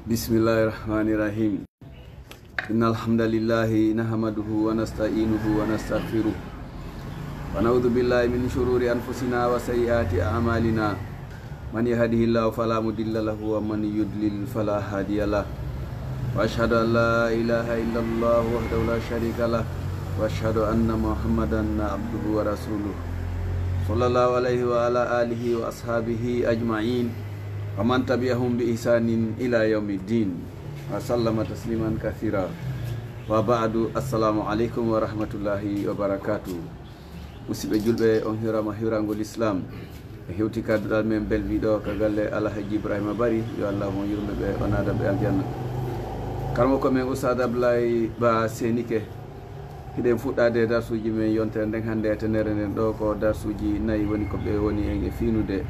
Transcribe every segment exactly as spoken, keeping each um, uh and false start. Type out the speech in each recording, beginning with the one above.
بسم الله الرحمن الرحيم. إن الحمد لله نحمده ونستعينه ونستغفره، ونعوذ بالله من شرور أنفسنا وسيئات أعمالنا. من يهده الله فلا مضل له، ومن يضلل فلا هادي له. وأشهد أن لا إله إلا الله وحده لا شريك له، وأشهد أن محمدا عبده ورسوله، صلى الله عليه وعلى آله وأصحابه أجمعين، ومن تبعهم بإحسان إلى يوم الدين، وسلم تسليما كثيرا. وبعد، السلام عليكم ورحمة الله وبركاته. Musidɓe julɓe, on hiiraama hiiraango Lislaam. E hewti ka duɗal men belviɗo ka galle Alhaji Ibrahima Bari, yo Allah on yurme ɓe, o naada ɓe aljanna. Karamoko men Ustaad Ablaye Ba Senike, hiɗen fuɗɗaade darsuuji men yontere nden hannde e tenere nden ɗo, ko darsuuji nayi woni ko ɓe woni en e fiinude.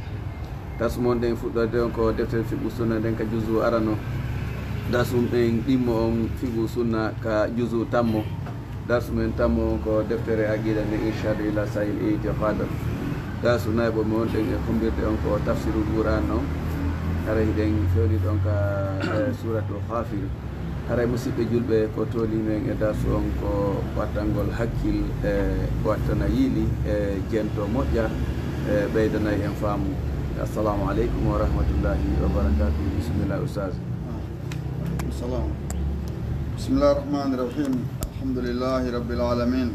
Darsu mon ɗen fuɗɗoode on ko deftere Fiqhu Sunna nden ka juzu arano. Darsu men ɗimmo on Fiqhu Sunna ka juzu tammo. Darsu men tammo on ko deftere Aqida nden, Irshadu ila Sahil Itiqad. Darsu nayɓo men on ɗen e humbirde on ko tafsirul Qur'an on. Hara hiɗen fewni ɗon ka, eh, Suratul Ghafir. Haray musidɓe julɓe, ko tooli men e darsu on ko wattangol hakkil e wattana yiili e jento moƴƴa e ɓeydanay en faamu. Assalamu aleykum wa rahmatullahi wa barakatuh. Bismillah, Ustaaz. Aleykum salam. Bismillah rahmani rahim. Alhamdulillahi rabbil alamin.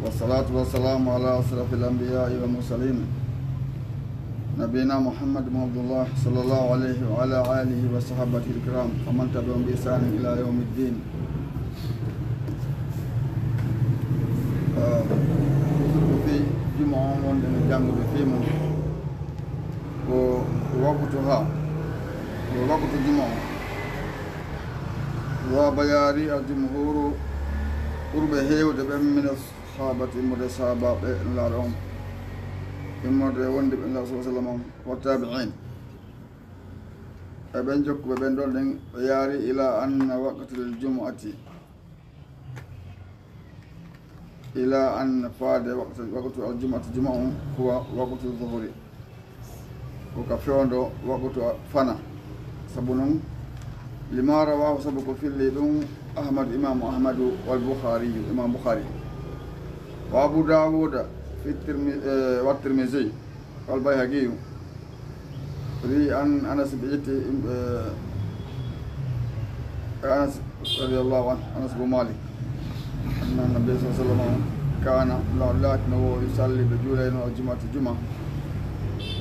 Wassalatu wassalamu ala ashrafil anbiya'i wal mursalin. Nabiyina Muhammad ibn Abdullah sallallahu alayhi wa ala alihi wa sahabatihi al-kiram wa man tabi'ahum bi ihsanin ila yawmi ddin. Ah, ko fii juma on wonde no janngude fii mum. Ko waqtu ha, ko waqtu juma on. Wa bayari al-jumhuru, ɓurɓe heewde ɓen min as-sahabati, immorde sahabaaɓe Nulaaɗo on, immorde wondiɓe Nulaaɗo sallallahu alaihi wasallam on, wa tabi'in. E ɓen jokkuɓe ɓen ɗon ɗen, ɓe yaari ila anna waqtal jumu'ati, ila anna faade waqtu, waqtu al jumu'ati, juma on, huwa waqtu zuhuri. Ko ka fewndo waqtu fana. Sabu non, lima rawahu, sabu ko filli ɗum Ahmad, Imaamu Ahmadu, wal Bukhari, Imam Bukhari. Wa Abu Dawuda, fi Tirmi-, eh, wa Tirmizi, wal Bayhaqi. Ri an Anas bi itti, eh, Anas radiyallahu anhu, Anas bin Malik. Anna Nabi sallallahu alaihi wasallam kana, la, laatino wo yusalli, ɓe juulayno al jumati juma.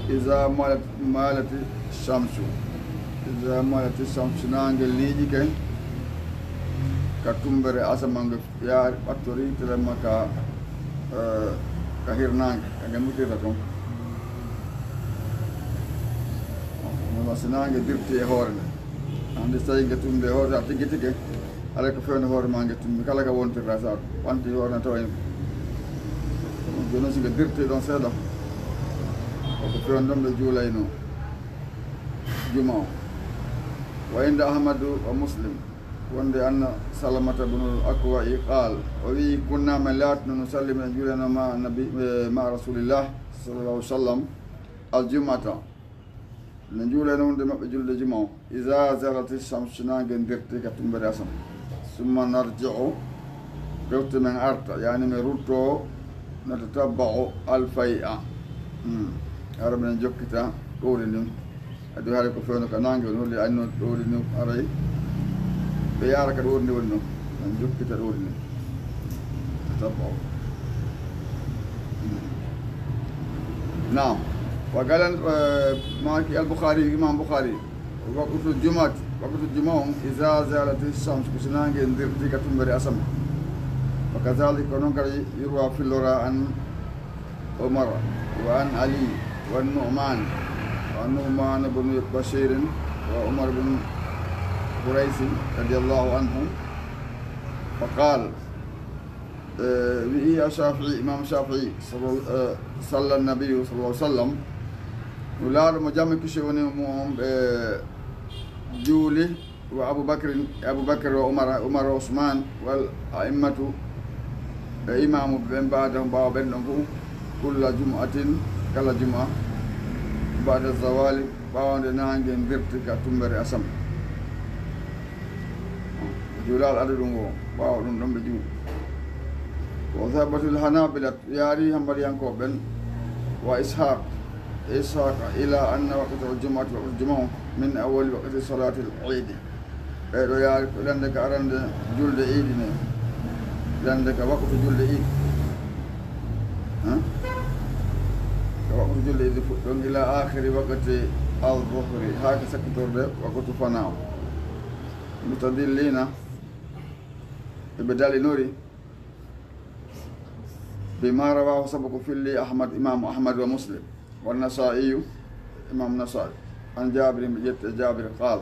Iza malat, malati shamsu. Iza malati shamsu, naange liiƴike ka tumbere asaman, nge yaari ɓattori telemma ka, eh, ka hirnaange, ka nge mutirta ton. Walla si naange dirti e hoore nde. Andi so tawi nge tumbi e hoore, sa tigi tigi, alay ko fewndo hoore ma nge tumbi, kala ka wontirta, sa ɓanti hoore na tawa en. Jooni si nge dirti ɗon seeɗa, ko ko fewndo ɗon ɓe juulayno juma o. Wa inda Ahmadu wa Muslim, wonde anna Salamata bunul Akwa'i qaal, o wi'i, kunna, men laatino, nusalli, men juulayno ma nabi, eh, ma Rasulillah sallallahu alaihi wasallam, al jumata, ne juulayno wonde maɓɓe julde juma o, iza zalati shamsu, si naange dirti ka tumbere asama. Summa narji'u, bewte men arta, yani men rutto, natatabba'u al fay'a. Hmm. Hara men jokkita ɗowdi ndin. Adi hara ko fewndo ka naange, on holli anno ɗowdi ndin aray. Ɓe yaara ka ɗowdi ndi woni ɗon. Men jokkita ɗowdi ndin. Tataba'u. Naam. Wa galan, eh, maaki al Bukhari, Imam Bukhari. Waqtu jumat, waqtu juma on, iza zalati shams, ko si naange dirti ka tumbere asama. Wa kadhalika, ko non kadi yurwa fillora an Umar, wa an Ali, wa Nu'man, wa Nu'man bin Bashir, wa Umar bin Quraysh, radiyallahu anhum. Fa qal, eh, wi'i Shafi'i, Imam Shafi'i, sallal-, eh, salla Nabiyyu sallallahu alaihi wasallam, Nulaaɗo mo jam e kisi woni mo on, ɓe juuli, wa Abu Bakrin, e Abu Bakr, wa Umar, Umar, wa Usman, wal a'immatu, e imaamu ɓen, ba'dahum, ɓaawo ɓen ɗon fof, kulla jumu'atin, kala juma, ba'da zawali, ɓaawo nde naange dirti ka tumbere asam. Juulaali adadu ngo, ɓaawo ɗum ɗon ɓe juuli. Wa dhahabatil Hanaabila, yaari Hanbaliyankooɓe ɓen, wa Ishaaq, Ishaaq, ila anna waqtal jumu'ati, waqtu juma on, min awwali waqti salaatil iidi. Ɓee ɗoo yaari ko lannde ka arande julde iidi nden. Lannde ka waqtu julde iidi. Hah? Ka waqtu julde iidi fuɗɗon ila aakhiri waqti al-dhuhri, haa ka sakkitorde waqtu fanaa on. Mustadilliina, ɓe ɓe dalinori, bima rawaahu, sabu ko filli Ahmad, Imaamu Ahmad wa Muslim, wa Nasaa'iyu, Imaamu Nasaa'i, an Jaabir, ɓe ƴetti e Jaabir, qaal,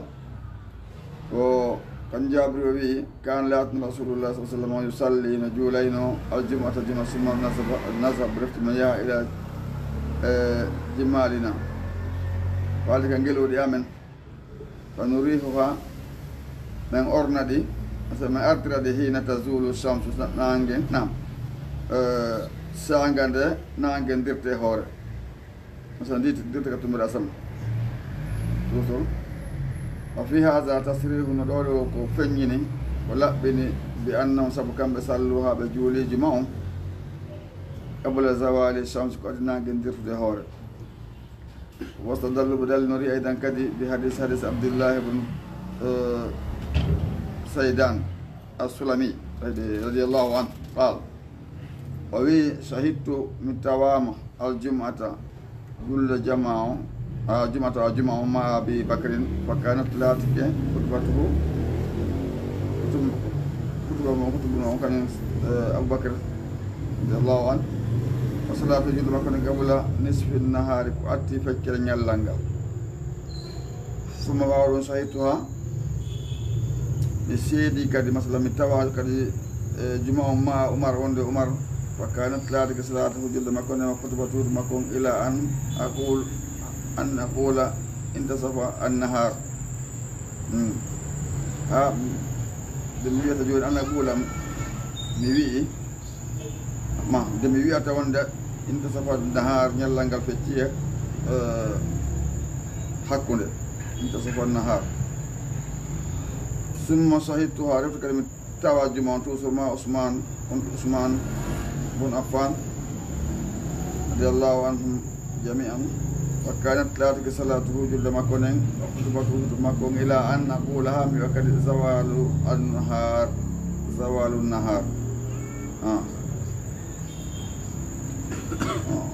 ko kan Jaabir o wi'i, kaana laatino Rasuulullaahi sallallaahu alayhi wa sallam yusalli, no juulayno, al-jumu'ata, juma, summa nazhab, nazhab, refti men yaha ila, e, jimaalina, faade ka ngelooɗi amen, fa nuriihuhaa, men orna ɗi, parce que men artira ɗi hiina tazuulu shamsu, sa-, naange, naam, eh, saanga nde naange dirte hoore. Parce que ndi dirte ka tummbere asama. Toujours. Wa fii haadha tasriihun, no ɗoo ɗoo ko feññini, ko laɓɓini, bi annahum, sabu kamɓe, salluuhaa, ɓe juuli juma on, qabla zawaali shamsi, ko addi naange dirtude hoore. Wastadallu, ɓe dallinori aydan kadi bi hadiis, hadiis Abdullahi ibn, eh, Saydan as-Sulami, radi-, radiyallahu anhu, qaal, o wi, shahidtu, mi tawaama, al-jum'ata, julde jama o, a, jum'ata, a, juma o, ma Abi Bakrin, fa kanat, laatike, khutbatuhu, khutub-, khutba mo, khutba mo, kañum, eh, Abu Bakr, radiyallahu anhu. Wa salaatu, julde makko nden, qabla nisfi nahaari, ko addi feccere ñallal ngal. Summa, ɓaawo ɗum, shahidtuha, mi seedi kadi, masala, mi tawa kadi, e, juma on ma Umar, wonde Umar, fa kanat, laatike, salaatuhu, julde makko nden, wa khutbatuhu, makko on, ila an aqul, an aqula, intasafa an-nahaar. Hmm. Ha, nde mi wiyata jooni, an aqula, mi wi'i, ma, nde mi wiyata wonde, intasafa nahaar, ñallal ngal fecci e, eh, hakkunde. Intasafa nahaar. Summa shahidtuha, refti kadi mi tawa juma on, toujours ma Usmaan, on Usmaan bun Affaan, radiyallahu anhum jami'an. Wa kanat, laatike, salaatuhu, julde makko nden, wa khutbatuhu, khutba makko on, ila an aqula, ha mi wi'a kadi, zawaalu an-nahaar, zawaalu nahaar. Ah. Ah.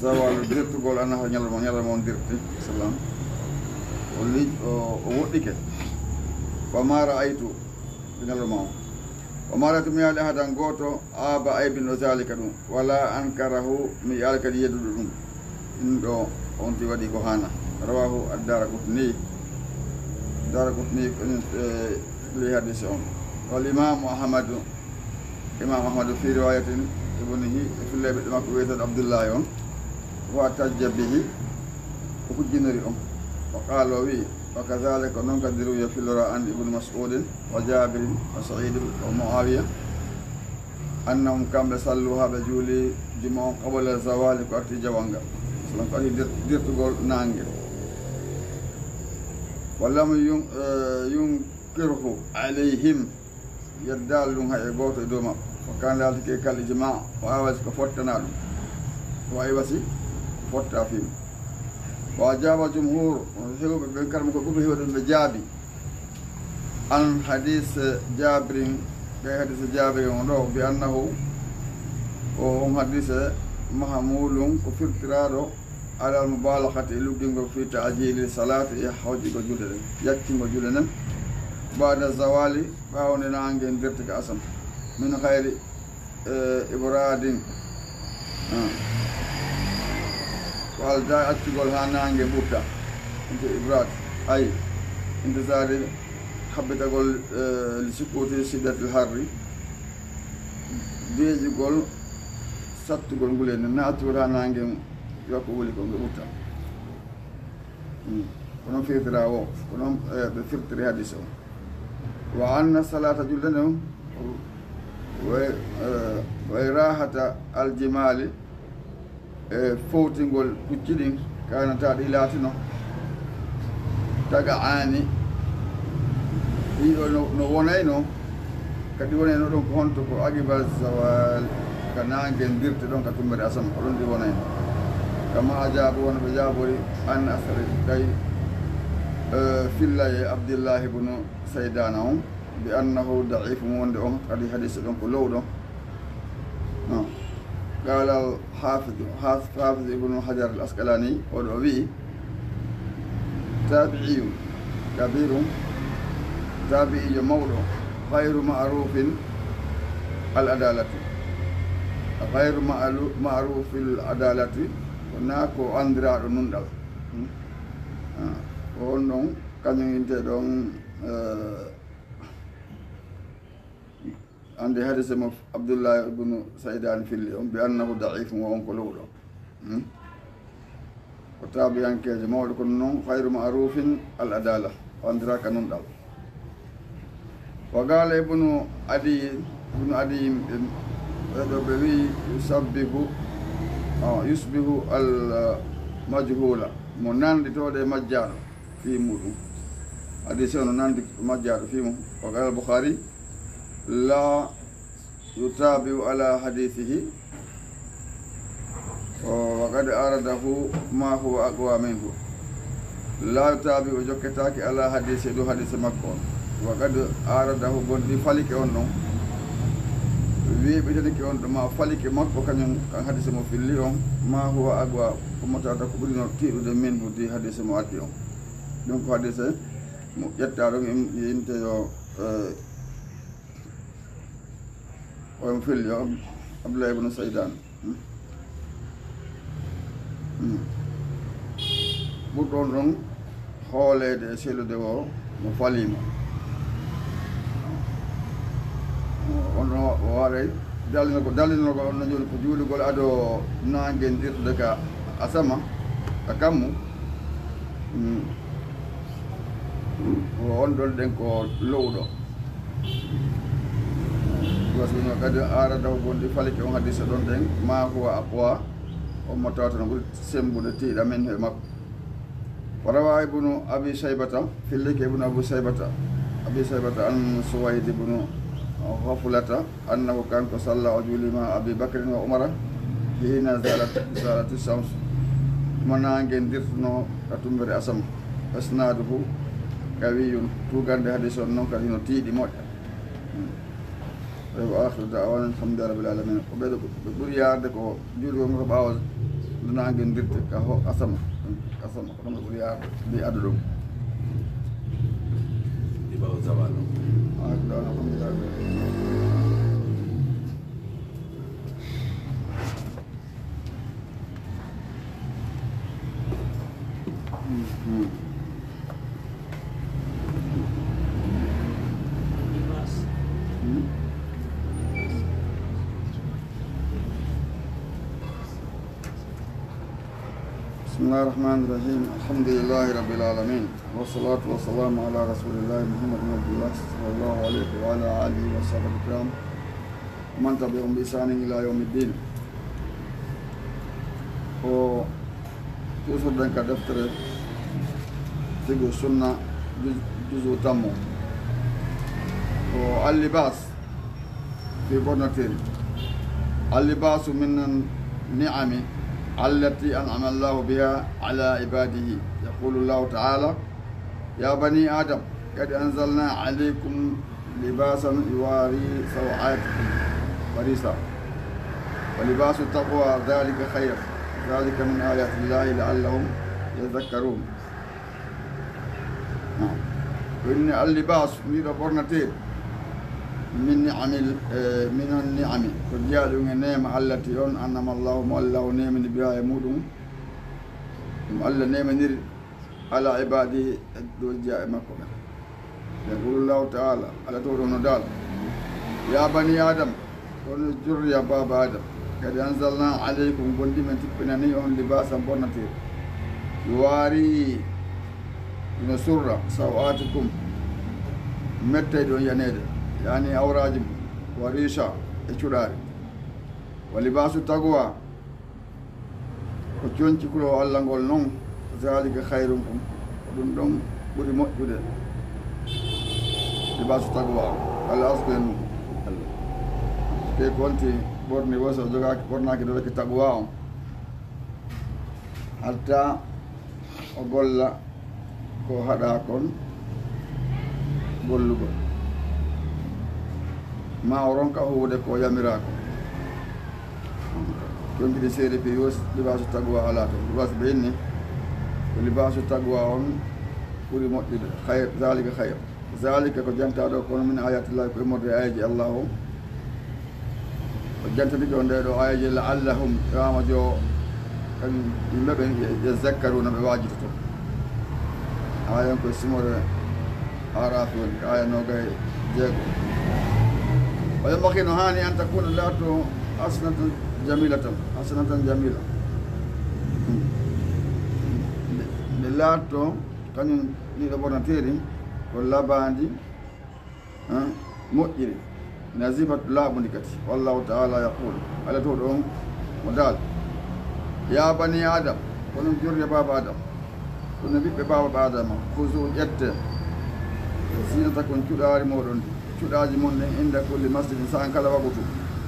Zawaalu, dirtugol, an-nahaar, ñalawma, ñalawma on dirti, salam. O li-, o, o woɗɗike. Fa ma ra'aytu, ñalawma on. Wa ma ra'aytu, mi yi'aali, ahadan, gooto, aaba aybin o zaalika ɗum, wala ankarahu, mi yi'aali kadi yedduɗo ɗum. Ɗum ɗoo, on ti waɗi ko haana. Rawaahu ad-Daaraqutni. Daaraqutni, kañum, eh, li hadiis on. Wal Imaamu Ahmadu, Imaam Ahmadu, fi riwaayatin ibnihi, e fillee ɓiɗɗo makko wiyeteeɗo Abdullaahi on, wa tajja bihi, o hujjinori on. Wa qaala, o wi'i, wa kazaalika, ko noon kadi ruwiya, filloraa, an Ibnu Mas'uudin, wa Jaabirin, wa Sa'iid, wa Mu'aawiya, annahum, kamɓe, salluuhaa, ɓe juuli juma on, qabla zawaali, ko arti jawal ngal, masalan, ko arti dir-, dirtugol naange. Wa lam yun-, eh, yunkirhu alayhim, yeddaali ɗum hay e gooto e dow maɓɓe. Wa kaana, laatike, kal ijmaa, o aawasi ko fottanaa ɗum. O aawasi fotta fii mum. Wa ajaaba jumhuur, heewɓe ɓen, karma ko ɓuri heewɓe ɓe jaabi. An hadiis Jaabirin, ɓe hadiis Jaabirin on ɗoo, bi annahu, o on hadiis mahmuulun, ko firtiraaɗo alal mubaalaghati, e luggingol, fi ta'jiili salaati, e hawjingol julde nden, yaccingol julde nden, ba'da zawaali, ɓaawo nde naange dirti ka asama, min ghayri, eh, ibraadin. Ah. Ko aldaa accugol haa naange ɓurta, inti ibraad, ay, intizaari, habbitagol, eh, li sukuuti shiddatil harri, deeƴugol sattugol ngule, no naatugol haa naange, yo ko wuli ko nge ɓurta. Hmm. Ko noon firtiraa o, ko noon, eh, ɓe firtiri hadiis o. Wa anna salaata, julde nden, wa, eh, wa iraahata aljimaali, e fowtingol pucci ɗin, kaanata, ɗi laatino, taga'aani, Ɗiɗo no, no wonayno, kadi wonayno ɗon ko honto? Ko aqiba zawal, ka naange dirte ɗon ka tumbere asama, ko ɗon ɗi wonayno. Kama ajaabu, wano ɓe jaabori, an asari kay, eh, filla e Abdillahi bunu Saydana on, bi annahu da'ifun, wonde on kadi hadise ɗon ko lowɗo. No. Qala al hafiz, hafiz Ibnu Hajar al Asqalani, oɗo o wi'i, tabi'iyun kabirun, tabi'ijo mawɗo, ghayru ma'rufin al adalati, ghayru ma'lu-, ma'rufil adalati, wonaa ko andiraaɗo nunɗal. Hmm? Ah, ko on ɗon, kañum inte ɗon, eh, Ande hadise mo Abdullah ibnu Saydaan filli on, bi annahu da'ifun, wo on ko lowɗo. Hmm? Ko taabiyankeejo mawɗo, kono noon khayru ma'rufin al adala, o anndiraaka nunɗal. Wa qala ibnu Adi, ibnu Adi, ɓe, ɓe ɗo ɓe wi'i, yusabbihu, ah, yusbihu al majhula, mo nannditooɗo e majjaaɗo fii muɗum. Hadise on no nanndi majjaaɗo fii mum. Wa qala al Bukhari, la yutabi'u ala hadithihi, wa qad aradahu ma huwa aqwa minhu. La yutabi'u, o jokketaake, ala hadisi, e dow hadise makko on. Wa qad aradahu, bonɗi falike on ɗon. Weeɓitanike on ɗo ma falike makko, kañum kan hadise mo filli on, ma huwa aqwa, ummotata ko ɓuri no tiiɗude minhu, di hadise mo addi on. Ɗum ko hadise mo ƴetta ɗon, im-, inte yo, eh, on filli o Abdullah ibn Saydan. Hmm? Hmm. Ɓurɗo on ɗon hooleede e sellude o, mo faliima. On ɗon o waray dallinogol, dallinogol on no jooni ko juulugol ado naange dirtude ka asama, ka kammu. Hmm. O on ɗon ɗen ko lowɗo. Wasino kadi aradahu, bonɗi falike on hadise ɗon ɗen, ma huwa aqwa, on mo tawata no ɓuri sembude tiiɗa min he makko. Wa rawa ibnu Abi Shaybata, fillike ibnu Abu Shaybata, Abi Shaybata an Suwayd ibnu Ghaflata, annahu, kanko, salla, o juuli, ma Abi Bakrin wa Umara, hina zalat, zalati shams, mo naange dirtuno ka tumbere asama. Isnaduhu qawiyun, tugande hadis on non kadi no tiiɗi, moƴƴa. Hmm. Wa akhiru da'wana alhamdulillahi rabbil alamin. Ko ɓe ɗo, ɓe ɓuri yaarde ko juuli on ko ɓaawo naange dirte ka ho-, asama. Asama, ko ɗum ɓe ɓuri yaarde. Mbi addu ɗum. Ɗi ɓaawo zawal o. Wa akhiru da'wana alhamdulillahi rabbil alamin. بسم الله الرحمن الرحيم. الحمد لله رب العالمين. والصلاة والسلام على رسول الله محمد بن عبد الله صلى الله عليه وعلى آله وصحبه الكرام. ومن تبعهم بإحسان إلى يوم الدين. Ko cuusorɗen ka deftere Fiqhu Sunna, juz-, juzu tammo. Ko al-libas, fi bornateeri. Al-libasu min an-ni'ami allati an'ama Allahu biha ala ibadihi. Yaqulu Allahu ta'ala, يا بني آدم قد أنزلنا عليكم لباسا يواري سوآتكم وريشا ولباس التقوى ذلك خير ذلك من آيات الله لعلهم يذكرون. Naam. Ko inni al-libaasu, ndii ɗoo ɓornateeri, min ni'amil, eh, minan ni'ami, ko jeyaa ɗum e neema allati on, an'ama Allahu, mo Allah o neemini bihaa e muuɗum, ɗum Allah neemaniri, ala ibaadihi, e dow jiyaaɓe makko ɓen. Yaqulu Allahu ta'ala, Allah towɗo no daal, ya bani Adam, onon zurriya baaba Adam, qad anzalna alaykum, bonɗi men tippinani on, libaasan, bornateeri, yuwaari, ina surra, saw'aatikum, mettay ɗon yaneede, yaani awraaji mum, wa riisha, e cuɗaari, wa libaasu taqwa, ko conci kulol Allah ngol non, zalika khayrun, ko ɗum ɗon ɓuri moƴƴude. Libaasu taqwa on. Alla arsuku en ɗum. Ke konti ɓorni wo so jogaaki, ɓornaaki dole ki taqwa on. Hatta o golla ko haɗa kon gollugol. Ma o ronka huwude ko yamiraa kon. Konki ɗi seeri fi yo libaasu taqwa ala ton. Libaasu ɓe inni. Ko libaasu taqwa on ɓuri moƴƴude. Khayr, zalika khayr. Zalika ko janta ɗo, kono min ayatillahi ko immorde e ayaji Allah o. O jantani ɗo nde ɗo ayaji la'allahum, tawama jo, kan yimɓe ɓen ye-, yezakkaruna, ɓe wajitoto. Aya on koye sumore Arafi woni, aya nogay jeego. O yambaki no hani an takuna lato hasanatan jamilatan, hasanatan jamila. Hmm. Nde, nde lato, kañum ni ɗo ɓornateri, ko labandi, han, moƴƴiri, nazifat laaɓundi kadi. Wallahu ta'ala yaqul, Alla towɗo on mo daal, ya bani Adam, kono jurriya baaba Adam, kono ɓiɓɓe baaba Adama, khuzu ƴette, zinatakum cuɗaari moɗon ndi, cuɗaaji mon ɗin inda kulli masjidin sa'an kala wagutu.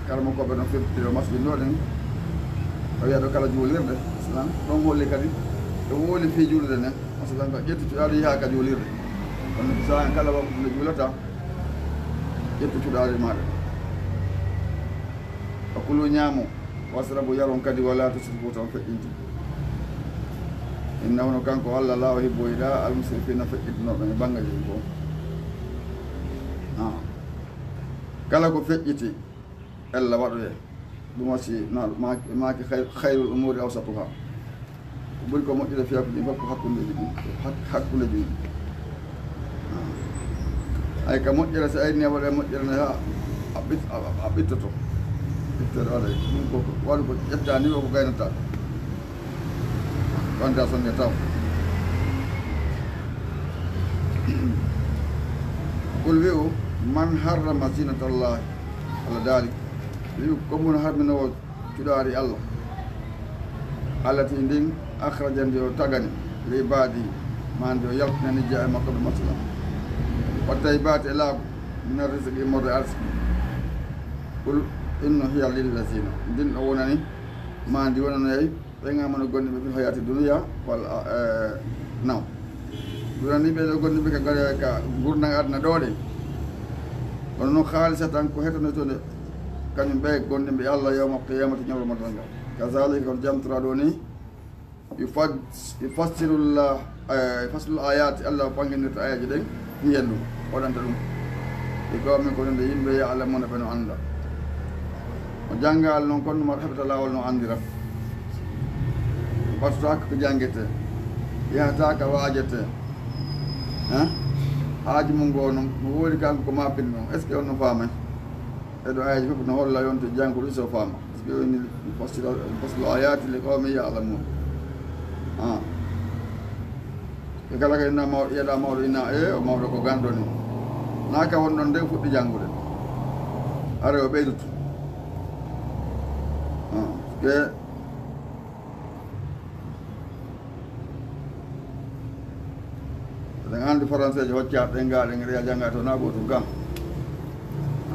Kala mo ko ɓe no firtiro masjid ɗo ɗen, o wiya ɗo kala juulirde, masalan, ɗon holli kadi ɗo woli fii juulirde nden, masalan, ko ƴettu cuɗaari yaha ka juulirde. Kono sa'an kala wagutu nde juulata, ƴettu cuɗaari maaɗa. Wa kulu, ñaamo, wasrabu, yaron kadi, wala tusrifu, ton feƴƴinti. Innahu, no kanko Alla, la yuhibbu, o yiɗaa, al musrifina, feƴƴintinooɓe e banngeeji ɗin fof. Ah. Kala ko feƴƴiti, ella waɗoye. Ɗum wasi, na, ma-, maaki khay-, khayrul umuri awsatuha. Ko ɓuri ko moƴƴude fiyakuuji ɗin fof ko hakkundeeji ɗin, hak-, hakkundeeji ɗin. Ay ka moƴƴere, so ayni a waɗa moƴƴere ne, ha a ɓit-, a, a, a ɓittoto. Ɓittere waɗa ɗum ko, ko waɗu ko ƴetta ni o ko gaynata. Wonta sonde taw. Qul wi'u, man harrama zinatallahi, ala dalik. Wi'u, ko mun harmino cuɗaari Alla, allati ndin akhraja ndi o tagani, li ibadi, ma ndi o yaltinani jeya e makko ɓe masala, wa tayyibati e laaɓu, min arrizqi immorde arsiki. Qul inno hiya lillazina, ndin o wonani, ma ndi wonanoyay, ɓen amanu gomɗinɓe fil hayati dunya, wal, eh, naw. Ɗum woni ɓe ɗo gomɗinɓe ka gare-, ka gurdam aduna ɗo ɗen. Kono noon khalisatan ko hetanoytonde, kañum ɓe gomɗinɓe e Allah yawmal qiyamati ñalawma darngal. Kazalika kono jamtora ɗo ni, yufas-, yufassiru llah, eh, yufassilu ayati, Allah ɓanginirta ayaji ɗen, hiyen ɗum, waɗanta ɗum. Ɗi gawmi ko nde yimɓe ya'lamuna ɓe no annda. O janngaali noon kono ɗum aɗa heɓata laawol no anndira. Ɓattotaako ko janngete, yahata ka waajete. Hein? Haaju mum ngoo noon, no woodi kanko ko maapin noon. Est-ce que on no faamay? Eɗo ayaji fof no holla yonto jannguɗo so faama. Parce que woni fasila, fasila ayati li qawmi ya'lamun. Ah. Ɓe kala kadi na mawɗo, yiyaɗa mawɗo ina, e o mawɗo ko ganndo ni. Naa ka won ɗon nde fuɗɗi janngude. Are o ɓeydutu. Ah, ke. Eɗen anndi français ji hocca ɗen gaa ɗen reya jannga to na gootum ka.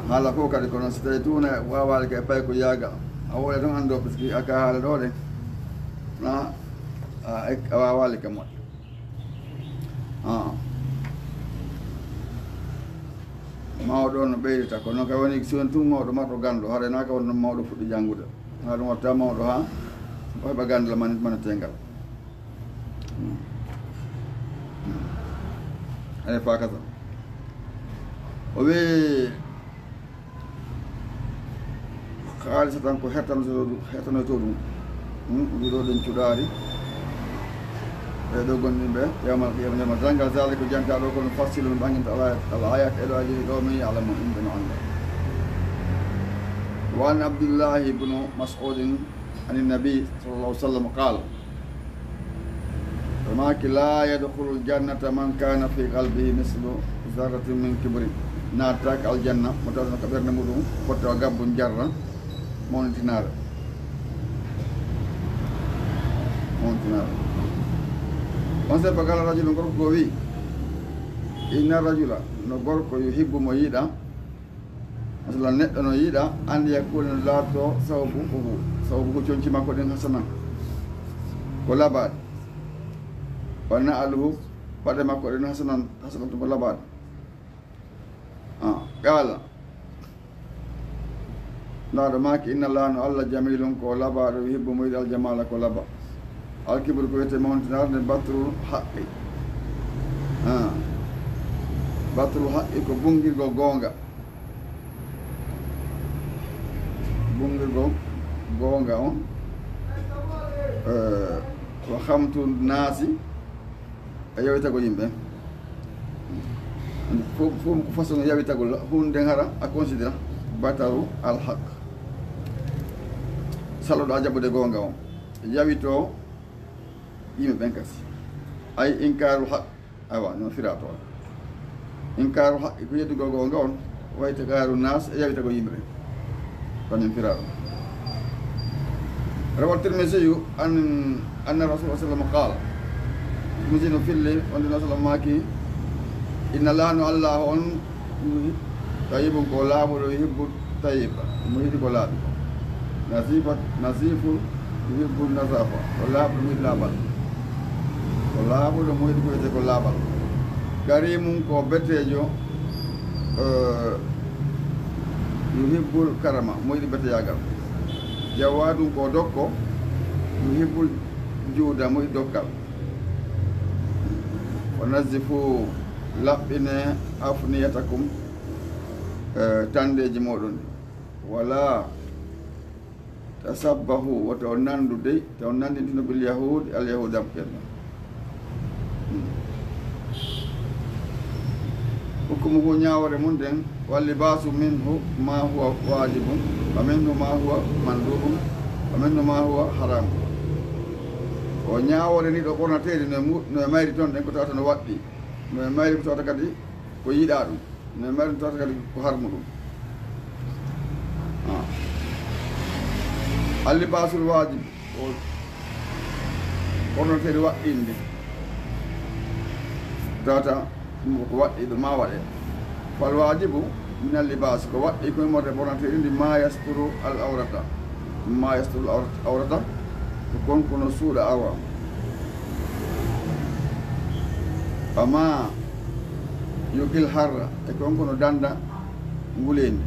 Haala fof kadi kono si tawi tuna waawaali kay pay ko yaaga. A wole tan anndo parce que aka haala ɗo ɗen. Na a, a waawaali ka moƴƴo. Ah. Mawɗo no ɓeydita, kono ka woni si woni tun mawɗo marɗo ganndo, haray naa ka woni ɗon mawɗo fuɗɗi janngude. Haa ɗum watta mawɗo haa o heɓa ganndal man-, maneteengal. Hmm. Hmm. Ene faa kasa. O wi, Haalisa tan ko hettanoto ɗum, hettanoto ɗum. Hmm, ɗum ɗo ɗen cuɗaari. Ɓe ɗo gonɗinɓe, yawmal qiyama, yawmal darngal, zalika ko janta ɗo, kono fassilu min ɓanginta al ayat, al ayat, e ɗo aji ɗo, min ya'lamu, yimɓe no annda. Wa an Abdillahi ibnu Mas'udin, an nabi, sallallahu alaihi wasallam, qala, o maaki, "La yadkhulul jannata man kana fi qalbihi mislu zarratin min kibrin." Naataaka aljanna mo tawata ko ɓernde muɗum fotta o gabbu jarra mawnitinaare. Mawnitinaare. On se fa qala rajulun, gorko goo wi, Inna rajula, no gorko, yuhibbu, mo yiɗa, masalan, neɗɗo no yiɗa, an yakuna, no laatoto, sawbuhu, sawbuhu, conci makko ɗin, hasanan, ko labaaɗi, wa na'luhu, paɗe makko ɗen, hasanan, hasanatun, ko labaaɗi. Ah, qala, Naaɗo maaki, inna Allaha, no Allah, jamilun, ko labaaɗo, yuhibbu, mo yiɗi, aljamala, ko laba. Alkibru ko wiyetee mawnintinarde, batrul haqqi. Ah. Batrul haqqi ko bunngirgol goonga. Bunngirgol goonga on. Eh, wa khamtu naasi, e yawitagol yimɓe. Fof, fof ko façon yawitagol huunde, hara a considéra bataru al haq. Saloɗo a jaɓude goonga on. Yawito yimɓe ɓen kasi. Ay inkaru haq. Awa, no firato. Inkaru haq, ko yeddugol goonga on. Wa ihtikaru nas, e yawitagol yimɓe. Kañum firaɗo. Rawa Tirmisiyu an, anna Rasul sallam qala. Tirmisi no filli, wonde no sallam maaki, inna Allaha, no Allah on, tayyibun, ko laaɓuɗo, yuhibbu tayyiba, mo yiɗi ko laaɓi ko. Nazifa, nazifun, yuhibbu nazafa, ko laaɓuɗo, mo yiɗi laaɓal. Ko laaɓuɗo, mo yiɗi ko wiyetee ko laaɓal. Karimun, ko beteejo, eh, yuhibbul karama, mo yiɗi beteyaagal. Jawaadun, ko dokko, yuhibbul juuda, mo yiɗi dokkal. Wa nazzifu, laɓɓine, afniyatakum, eh, tanndeeji mooɗon ɗi. Wala tashabbahu, wota on nanndu dey, taw nanndintino bil yahud, al yahudanko'en ɓen. Hukmuhu, ñaawoore mum nden, wal libaasu minhu ma huwa wajibun, wa minhu ma huwa mandubun, wa minhu ma huwa haramun. O ñaawoore ni ɗo ɓornateeri no e mu-, no e mayri ton ɗen ko tawata no waɗɗi, no e mayri ko tawata kadi ko yiɗaa ɗum. No e mayri tawata kadi ko harmu ɗum. Ah. Al-libaasul waajib, o ɓornoteeri waɗɗiinde. Tawata ɗum ko waɗɗiiɗo ma waɗe. Fal waajibu min al-libaas, ko waɗɗii ko immorde ɓornoteeri ndi, ma yasturu al-awrata. Ma yasturu al-awrata, ko kon kono suuɗa awra. Wa ma yuqil harra, e kon kono dannda nguleendi.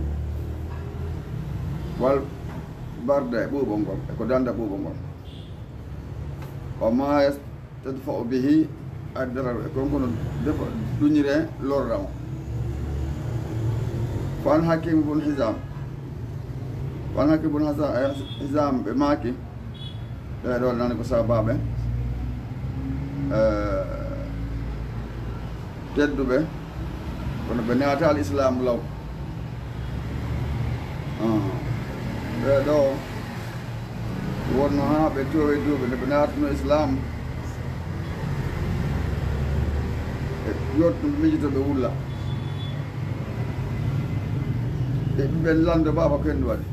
Wal barda, e ɓuuɓol ngol, e ko dannda ɓuuɓol ngol. Wa ma yastadfa'u bihi ad-darar, e kon kono defa duñire lorra on. Fa an Hakim bun Hizam. Fa an Hakim bun Hizam, eh, Hizam ɓe maaki, ɓee ɗoo nani ko sahabaaɓe, eh, tedduɓe, kono ɓe naataali Islaam law. Ah, ɓee ɗoo wonno haa ɓe toowi duuɓi nde ɓe naatuno Islaam. E yottu mijoto ɓe wulla. E ɓen lanndo baaba ko hendu waɗi.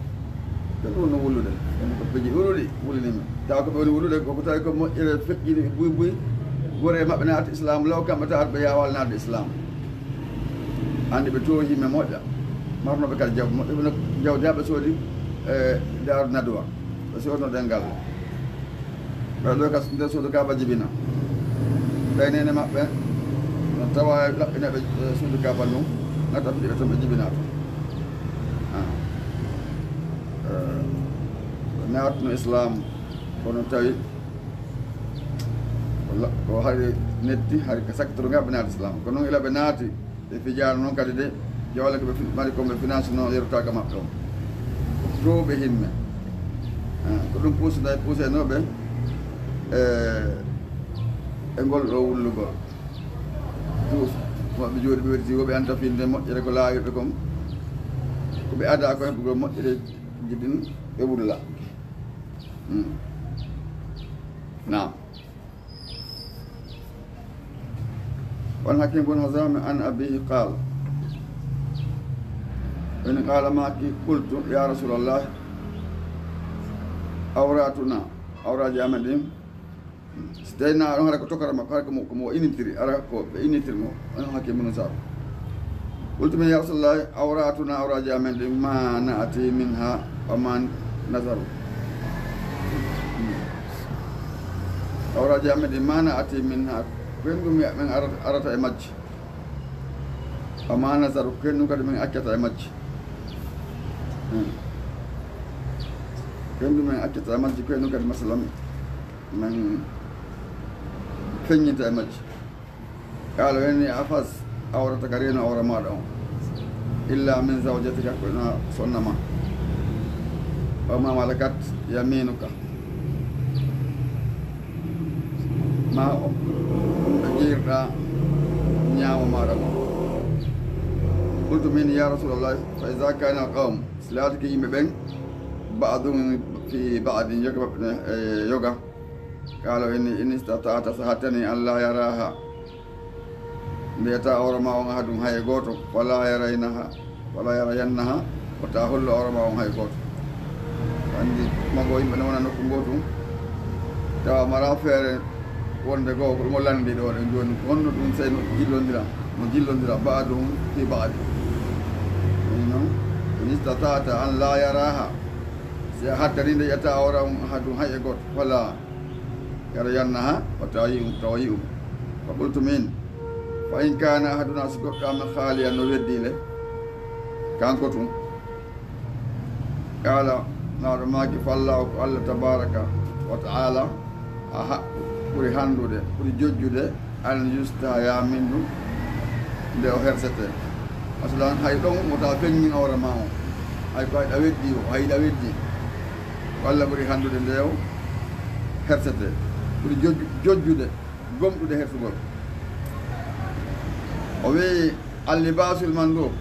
Ɓe ɗum no wullude. Ɓen ko peji ɗuuɗuɗi wullini men. Tawa ko ɓe woni wullude, koko tawi ko moƴƴere feƴƴini buy buy. Gore maɓɓe naati Islaam law, kamɓe tawa ɓe yaawal naatde Islaam. Anndi ɓe toowi yimɓe moƴƴa. Marnooɓe kadi jawdi moƴƴa. Ɓe no jawdi haa ɓe soodi, e, Daaru Nadwa. Ɓe soodno ɗen galle. Ɓe ɗo kas nder suudu Kaaba jibina. Ɓe neene maɓɓe, no tawa laɓɓinaaɓe, eh, suudu Kaaba ndun, ngata fiɗi ɓe ton ɓe jibinaa ton. Ah. Eh, ɓe naatno Islaam, kono tawi ko la-, ko hari netti, hari ka sakkitoro ngal ɓe naati Islaam. Kono noon ila ɓe naati, ɓe fijaano noon kadi de, jawle ko ɓe fi-, mari ko ɓe finance noon yeru taaka maɓɓe on. Ko tooɓe himme. Ah, ko ɗum puusnay-, puusenooɓe, eh, e ngol ɗo wullugol. Puus, ko ɓe jooɗi ɓe wedditi, wo ɓe anta finde moƴƴere ko laawirɓe kon. Ko ɓe ada ko heɓugol moƴƴere jiɗin ɓe wulla. Hmm. Naam. Wa an Hakim bun Hizam an abihi qala, in qala maaki, qultu, ya Rasulallah, awratuna, awraaji amen ɗin, Si tawii na ɗon hara ko tokara makko, hara ko mo, ko mo initiri, hara ko ɓe initiri mo, on hakke mun saabu. Qultu min, ya Rasulullahi, awratuna, awraaji amen ɗin, ma na'ti minha wa ma nazaru. Awraaji amen ɗin, ma na'ti minha, ko en ɗum men arata, arata e majji. Wa ma nazaru, ko en ɗum kadi men accata e majji. Hmm. Ko en ɗum men accata e majji, ko en ɗum kadi masalan men feññinta e majji. Qaala, o inni, ihfaz awrataka, reenu awra maaɗa on. Illa min zawjatika, ko na sonna ma. Wa ma malakat yaminuka. Ma o, ɗum ɓe jeerɗa ñaamo maaɗa mo. Qultu min, ya Rasulallah, fa iza kana al qawm, si laatike yimɓe ɓen, ba'duhum fi ba'din, yoga maɓɓe no e yoga. Qaala, o inni, in istata'ta, so hattani, an la yaraha, nde yata awra ma on ahadun hay e gooto, fala yaraynaha, fala yarayannaha, wata hollu awra ma on hay gooto. Anndi, mago yimɓe ne wona nokku gootu, tawa mara feere wonde goo, ko ɗum o lanndi ɗo ɗen jooni, ko honno ɗum sey no jillondira, no jillondira, ba'duhum fi ba'd. Ɗum noon, in istata'ta an la yaraha, si a hattani nde yata awra on ahadun hay e gooto, fala yarayannaha, wata yi'um, tawa yi'um. Fa qultu min, fa in kana ahaduna, si goɗɗo amen khaliyan no weddi le, kanko tun. Qaala, laaɗo maaki, fa Allahu, ko Allah tabaraka wa ta'ala, ahaqqu, ɓuri handude, ɓuri jojjude, an yustahya minhu, nde o hersete. Masalan, hay ɗon wota feññin awra ma on. Hay ko hayɗa weddi o, hayɗa weddi. Ko Allah ɓuri handude nde o hersete. Ɓuri joj-, jojjude, gomɗude hersugol. O wi'i, al-libaasul mandub.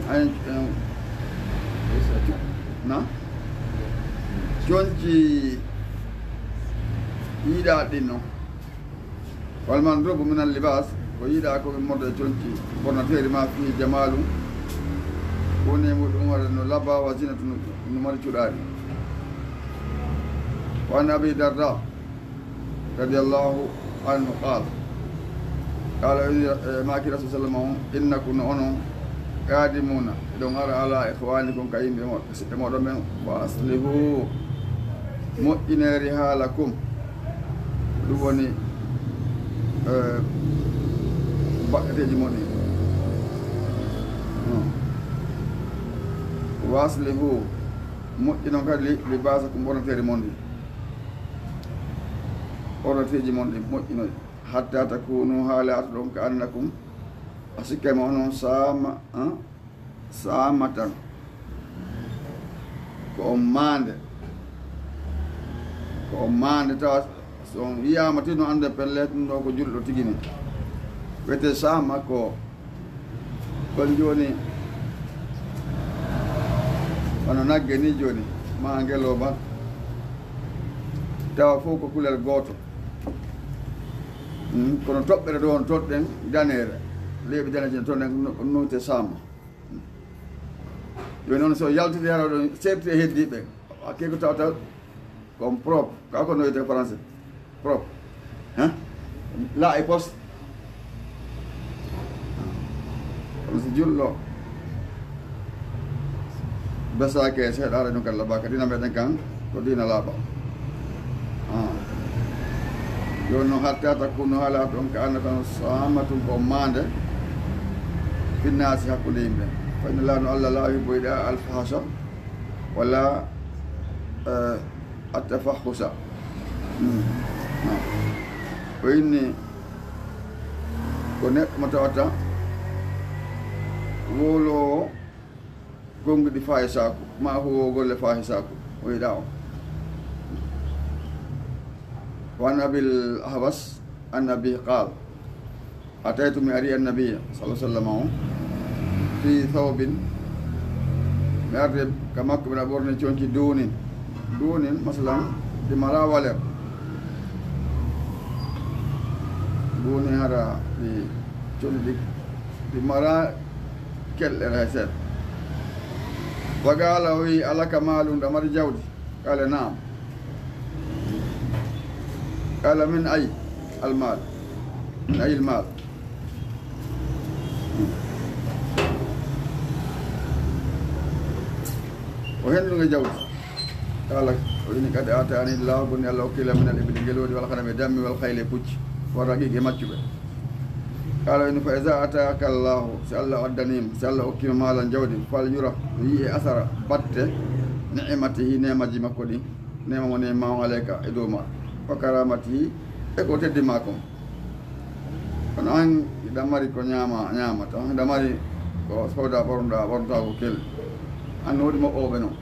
Ay, eh, na? Conci yiɗaaɗi ɗin non. Wal mandubu min al libaas, ko yiɗaa ko ɓe moɗo e conci, bonnateeri ma fii jamaalu, woni e muɗum waɗa no laba wa zinatu no, no mari cuɗaari. Wa an Abi Darda, radiyallahu anhu, qaal, qaala, o wi'i, eh, maaki Rasul sallam on, innakum, no onon, qaadimuuna, eɗon ara ala ikhwaanikum, ka yimɓe mo-, siɓɓe mooɗon ɓen, wa aslihu, moƴƴineeri haalakum. Ɗum woni, eh, baɗɗeteeji mon ɗin. Hmm. Wa aslihu, moƴƴinon kadi li-, libaasakum, ɓornateeri mon ndin. Ɓornateeji mon ɗin, moƴƴinoy. Hatta takunu, haa laatoɗon ka annakum, a sikkay ma onon saama, ah? Saamatan. Ko on maande. Ko on maande tawa so on yiyaama tigi no annde pellet ɗum ɗo ko julɗo tigi ni. Wiyetee saama ko, kon jooni, wano nagge ni jooni, ma ngelooba. Tawa fof ko couleur gooto. Mm, kono toɓɓere ɗo on toɗɗen daneere. Leeɓi daneeji no toɗɗen no, no wiyetee saama. Jooni noon, so yaltiti hara ɗo, seerti e heddiiɓe, hakkee ko tawata ko on propre, ka ko no wiyetee français, propre. Hein? Là est poste. Kono so julɗo besaaki e seeɗaare ɗum kadi labaa ka diina meɗen kan, ko diina laaɓa. Ah. Jooni noon, hatta takunu, haa laata on ka annata on saamatum ko maande, finnaasi hakkunde yimɓe. Fa inna Laaha no Allah laa yuhibbu yiɗaa alfahsha, wala, eh, attafahusa. Hmm. Ah. O inni ko neɗɗo mo tawata wowloowo gomɗi fahisaaku, ma huwowo golle fahisaaku, o yiɗaa on. Wa an Abil Ahwas an Nabi qaal, ataytu, mi ari Annabiya sallallahu alaihi wasallam on, fi thawbin, mi arde ka makko, mbiɗa ɓorni conci duunin. Duunin, masalan, ɗi mara waler. Duunin hara ɗi conci ɗi, ɗi mara kelɗere hay seeɗa. Wa qaala, o wi'i, alaka maalun, ɗa mari jawdi? Qaala, naam. قال: من أي المال؟ من أي المال؟ O henndu nge jawdi. قال, o inni: قد آتاني الله, boni Allah okki lam min al ibli ngeloodi, wal ganami e dammi, wal khayli e pucci, war raqiqi e maccuɓe. قال, o inni: فإذا آتاك الله, si Allah addaniima, si Allah okkiima maalan jawdi, فلير, yo yi'e asara, batte, نعمته, neemaji makko ɗin, neema mo neema on عليك, e dow ma, وكرامته, e ko teddi ma kon. Kono an, hiɗa mari ko ñaama, ñaamata, hiɗa mari ko sooda, ɓornuɗa, ɓornata ko kelɗi. An no woodi moɓɓooɓe non.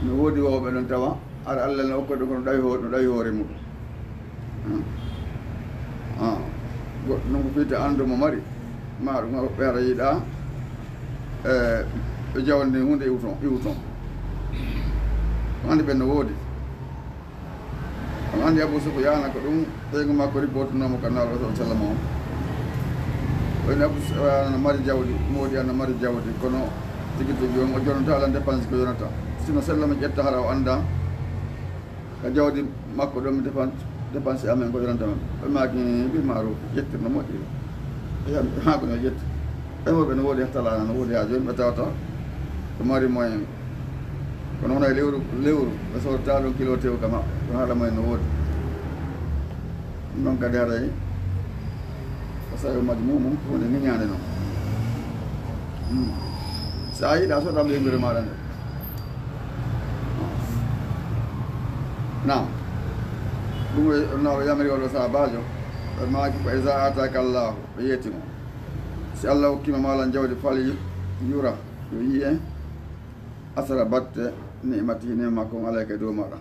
No woodi woɓɓe non tawa, ara Allah no okkude kono ɗawi ho-, no ɗawi hoore mum. Hmm. Ah. Goɗɗo non ko fiyta an ɗo mo mari, ma ɗum woɓɓe ara yiɗa, e, ɓe jawande huunde iwton, iwton. Ko andi ɓen no woodi. Kono andi Abu Sufyaana ko ɗum ɓeyngu makko rippootunoo mo ka Nulaaɗo, sallallahu alaihi wasallam, on. O inni Abu Sufyaana no mari jawdi, moodi ana mari jawdi, kono tigi tigi on o jonata ala dépense ko yonata. Sino sella mi ƴetta hara o anda ka jawdi makko ɗon mi dépense, dépense amen ko yonata men. Ɓe maaki, "Bil ma'ruf, ƴettir no moƴƴi." Ɓe maaki no ƴetti. Ɓe mo ɓe no woodi hattalaana, no woodi haa jooni ɓe tawata ɓe mari moyen. Kono wona e lewru, lewru, ɓe soodata ɗon kilo tew ka maɓɓe, kono haala moyen no woodi. Ɗum ɗon kadi haray ko sayo majji mum, mum, ko woni miñaande non. Hmm. So a yiɗa, soda mo yimɓere maaɗa nde. Naam. Ɗum o, no o yamiri oɗo sahabaajo, ɓe maaki ko, "Iza ataka Allahu," ɓe yetti mo. Si Allah hokkima maalan jawdi, fal yu-, yura, yo yi'e, asara batte, ni'matihi, neema makko on alayka e dow maaɗa.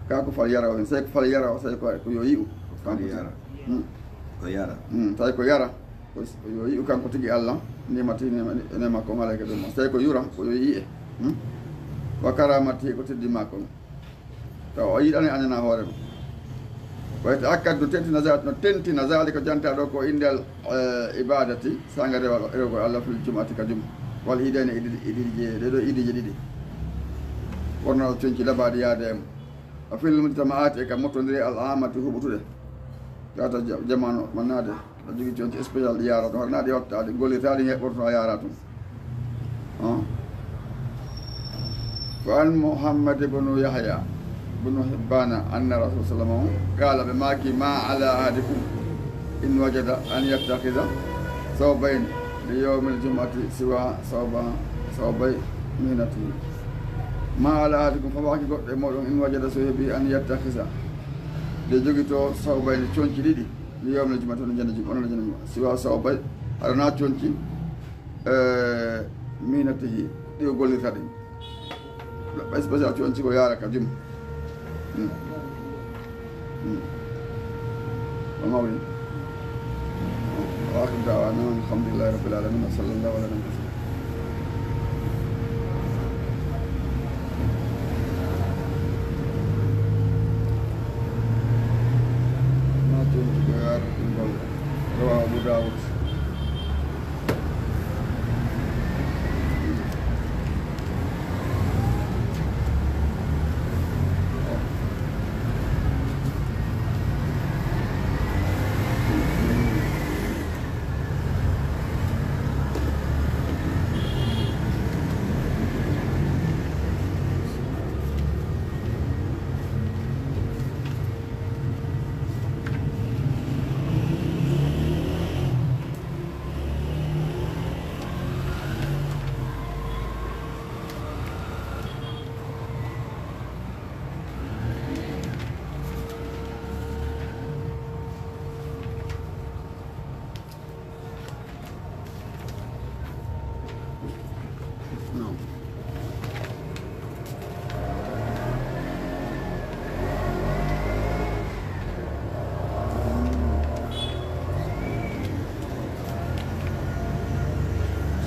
Ka ko fal yara o, sey ko fal yara o, sey ko, ko yo yi'u. Fal yara. Hmm. Ko yara. Hmm, sey ko yara, ko s-, ko yo yi'u kanko tigi Allah, ni'matihi, neema, neema makko on alayka e dow maaɗa. Sey ko yura, ko yo yi'e. Hmm? Wa karamatihi, ko teddi makko on. Tawa o yiɗani anana hoore mum. Wa yata'akkad, no tentina za-, no tentina zalika, janta ɗo ko indal, eh, ibadati, sanga rewa-, rewgol Allah fil jum'ati ka juma. Wal iidayni, iidi, iidi je, ɗe ɗo iidije ɗiɗi. Wonno conci labaɗi yaade e mum. Wa fil mujtama'ati, e ka mottondire al amati huɓutuɗe. Tata ja-, jamanu mannade. Aɗa jogii conci spécial ɗi yaara toon, haɗa naɗi wattaade, gollirta ɗi heɓɓoto a yaara toon. Ah. Fa an Muhammad ibn Yahya ibn Hibbana anna Rasul sallallahu alaihi wasallam qala, ɓe maaki, "Ma ala ahadikum in wajada an yattakhidha thawbayn li yawmil jum'ati siwa thawba, thawbay mihnatihi." Ma ala ahadikum, fawaaki goɗɗo e mooɗon, in wajada, so heɓi, an yattakhidha, nde jogitoo thawbayni, conci ɗiɗi, li yawmil jum'ati, onon jannde jum'a, onon jannde jum'a. Siwa thawbay, haɗa na conci, eh, mihnatihi, ɗi o gollirta ɗin. Ɓay spécial conci ko yaara ka jum. Hmm. Hmm. O mawni. Wa akhiru da'wana alhamdulillahi rabbil alamin. Wa sallallahu ala nabiyyina. Ma conci ko yaara ɗin golle. Rawahu Abu Dawud.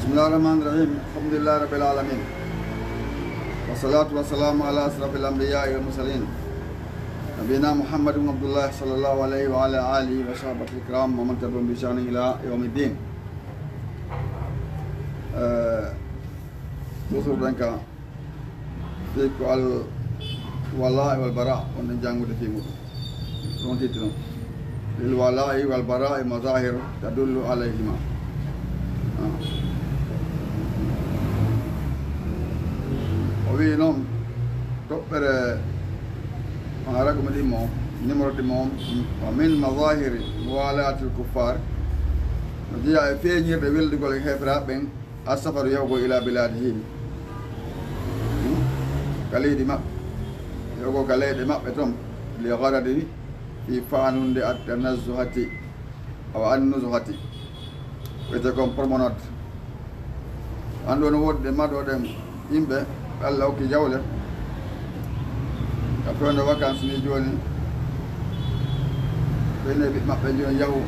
بسم الله الرحمن الرحيم. الحمد لله رب العالمين. والصلاة والسلام على أشرف الأنبياء والمرسلين. نبينا محمد بن عبد الله صلى الله عليه وعلى آله وصحبه الكرام ومن تبعهم بإحسان إلى يوم الدين. Eh, toujours ɗen ka, fii ko Al-, Walaa'i wal bara, on ɗen janngude fii muɗum. Ɗum titre on. Lil walaa'i wal baraa'i mazahir tadullu alayhima. Ah. O wi'i noon, toɓɓere, ah, raqmu ɗimmo on, numéro ɗimmo on, wa min mazahiri muwalaatil kuffaar, no jeyaa e feeñirde weldugol e heeferaaɓe ɓen, as-safaru, yahugol, ila bilaadihim, hmm? Ka leydi maɓɓe, yahugol ka leyɗe maɓɓe ton, li garadi, fii faanunde at-tanazzuhati, awa an-nuzhati, wiyetee kon promenade. Anndu no woodi ɗen maɗo ɗen yimɓe, ɓe Alla hokki jawle, ka fewndo vacances ni jooni, ɓe ne ɓiɓɓe maɓɓe jooni yahu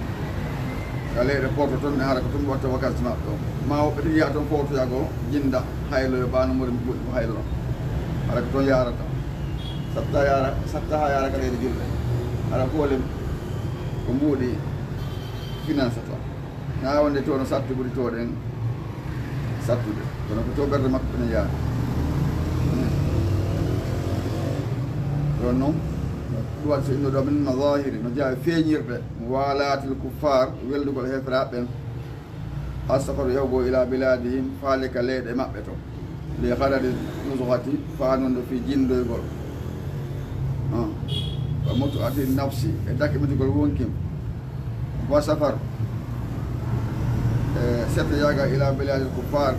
ka leyɗe porto ton, ne hara ko ton ɓe watta vacances maɓɓe ɗon. Ma woɓɓe tigi yaha ton fowtoyagol, jinnda, hayloyo, ɓaano mori ɓuuɗi ko haylo. Hara ko ton yahrata. Satta yahra, satta haa yahra ka leyɗe julɓe. Hara fof le ko mbuuɗi financata. Haa wonde to no satti ɓuri to ɗen sattude. Kono ko to ɓernde makko ene yaha. Ɗon noon, ɗum waɗi so inno ɗo min mazahiri, no jeyaa e feeñirde, muwalaatil kuffaar, weldugol heeferaaɓe ɓen, as-safaru, yahugol, ila bilaadihim, faale ka leyɗe maɓɓe to, li garadi nuzhati, faanunde fii jinndoygol. Ah. Wa mutu'ati nafsi, e dakmitugol wonki. Wa safar, e setta yahga ila bilaadil kuffaar,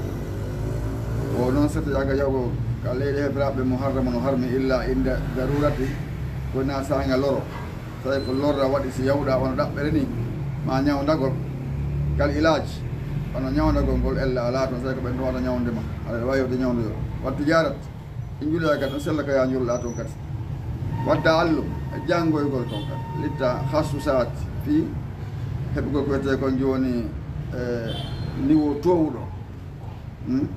o noon setta yahga yahugol ka leyɗe heeferaaɓe, muharramun, no harmi, illa inda darurati, ko na saanga loro. Tawi ko lorra waɗi, si yahuɗaa wano ɗaɓɓere ni, ma ñawndagol, kal ilaaj, wano ñawndagol ngol, ella alaa toon, tawi ko ɓen ɗon wata ñawnde ma, aɗa waawi wawde ñawndoyo. Wattu jaarat, en njuloya kadi, on sella ka yaa njulɗaa toon kadi. Watta allum, e janngoygol toon kadi. Litta khassusaat fii heɓugol ko wiyetee kon jooni, e, niveau toowuɗo. Hmm?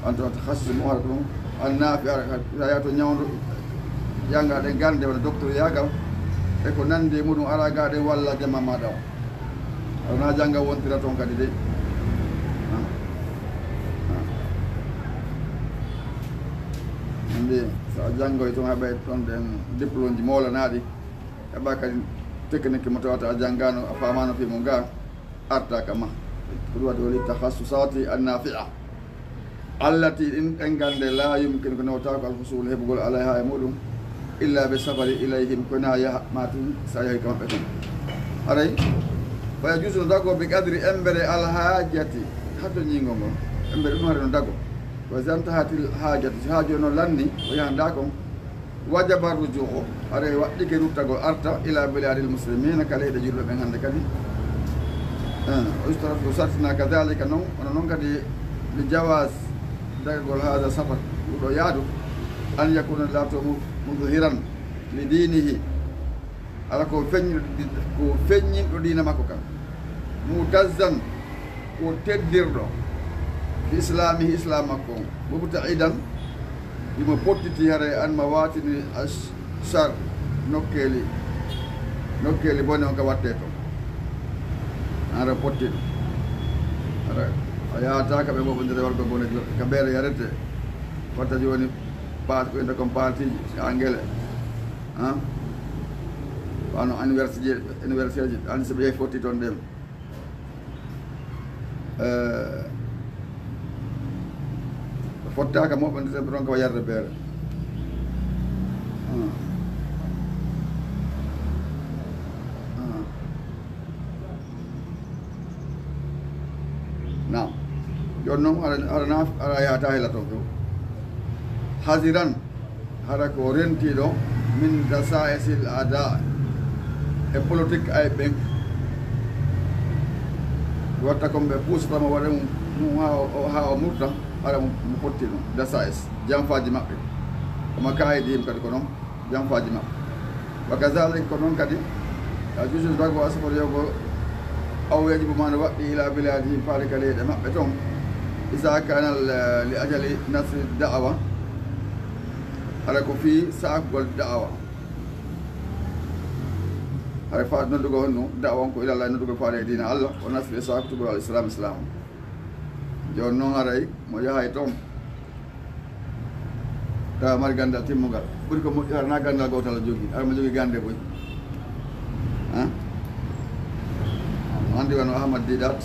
An to takhassus mo hara ɗum, an nafi ara ka, ya to ñawndo, jannga ɗen gannde wala docteur yagal, e ko nanndi e muɗum, ara ga ɗen walla jama maɗa o. Aɗa na jannga wontira toon kadi de. Ah. Ah. Anndi, so a janngoy toon, heɓay toon ɗen diplôme ji moolanaaɗi, heɓa kadi technique mo tawata a janngaano, a faamaano fii mo ga. Arta kama. Ko ɗum waɗi woni takhassusaati an-nafi'a. Allati, ɗin ɗen gannde, la yumkin, ko newtaako, al-husul, heɓugol, alayha, e muɗum, illa bi safari ilayhim, ko na yaha ma tun, sa yahi ka maɓɓe tun. Haray, fa yajuzu, no dago, bi qadri, embere, al-hajati, hato ñiingo ngon. Embere ɗum haray no dago. Wa iza intahatil hajatu, si haaju no lanni, o yahanda kon. Wajaba ruju'u, haray waɗɗike ruttagol arta, ila biladil muslimina, ka leyɗe julɓe ɓen hannde kadi. Eh, o yustaratu, sartina kadhalika non, hono non kadi li jawaz dagagol hadha safar, ngu ɗo yaadu, an yakuna laato mu-, mudhiran li dinihi, ala ko feññinɗo di-, ko feññinɗo diina makko kan. Mu'tazzan, ko teddirɗo, bi islamihi, islam makko on. Mubta'idan, himo pottiti haray an mawatini ash-shar, nokkeeli, nokkeeli bone on ka wattee ton. Hara potti ɗum. Hara a yahata ka ɓe moɓondire wargo bone, ka beere yarete. Watta jooni paat ko innde kon paatiiji, si angele. Han? Wano anniversaire, anniversaire ji, an so ɓe yehi fotti ton ɗen. Eh, fottaaka moɓondirde ɓe ɗon ko yarde beere. Ah. Ah. Naam. Jooni noon, hara, hara na, hara yahata hela toon few. Haziran. Hara ko rentiiɗo min dasa'isil a'da, e politique ay ɓen. Watta kon ɓe puusata mo waɗa mum, mum haa o, o, haa o murta, hara mo, mo fotti ɗum. Dasa'is, janfaaji maɓɓe. Wa makaa'idihim kadi ko noon, janfaaji maɓɓe. Wa kazaalika ko noon kadi, a juujude dago asafar yowgo, aw yajibu ma no waɗɗi ila bilaadihim faade ka leyɗe maɓɓe toon. Iza kaana li ajali nasri da'awa, hara ko fii saakugol da'awa. Hara faade noddugol honno da'awa on ko ilallah, noddugol faade e diina Allah, o nasri e saakutugol al islam, islam. Jooni noon haray mo yahay toon, Tawa mari ganndal timmungal. Ɓuri ko moƴƴi, hara na ganndal gootal o jogii. Hara mo jogii gannde boy. Haa? No anndi wano Ahmad Didat.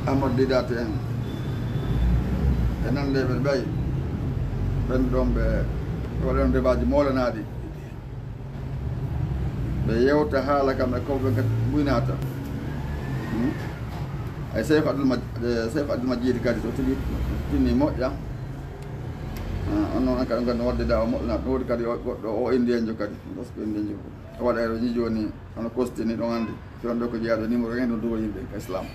Ahmad Didat en. E nan nde ɓe ɓay. Ɓen ɗon ɓe waɗan debaaji moolanaaɗi. Ɓe yewta haala kam e ko ɓe kat-, buynata. Hmm? Ay Seykh Abdul Maj-, eh, Seykh Abdul Majid kadi so tigi tinni moƴƴa. Ah, on noon kadi ngadno wadde dawa moƴƴa. Ɗum woodi kadi o, goɗɗo o Indienjo kadi. Parce que Indienjo ko waɗa e ɗo ni jooni, hono Kostini ɗon anndi. Fewndo ko jeyaɗo numéro en ɗo duwa yimɓe ka Islam.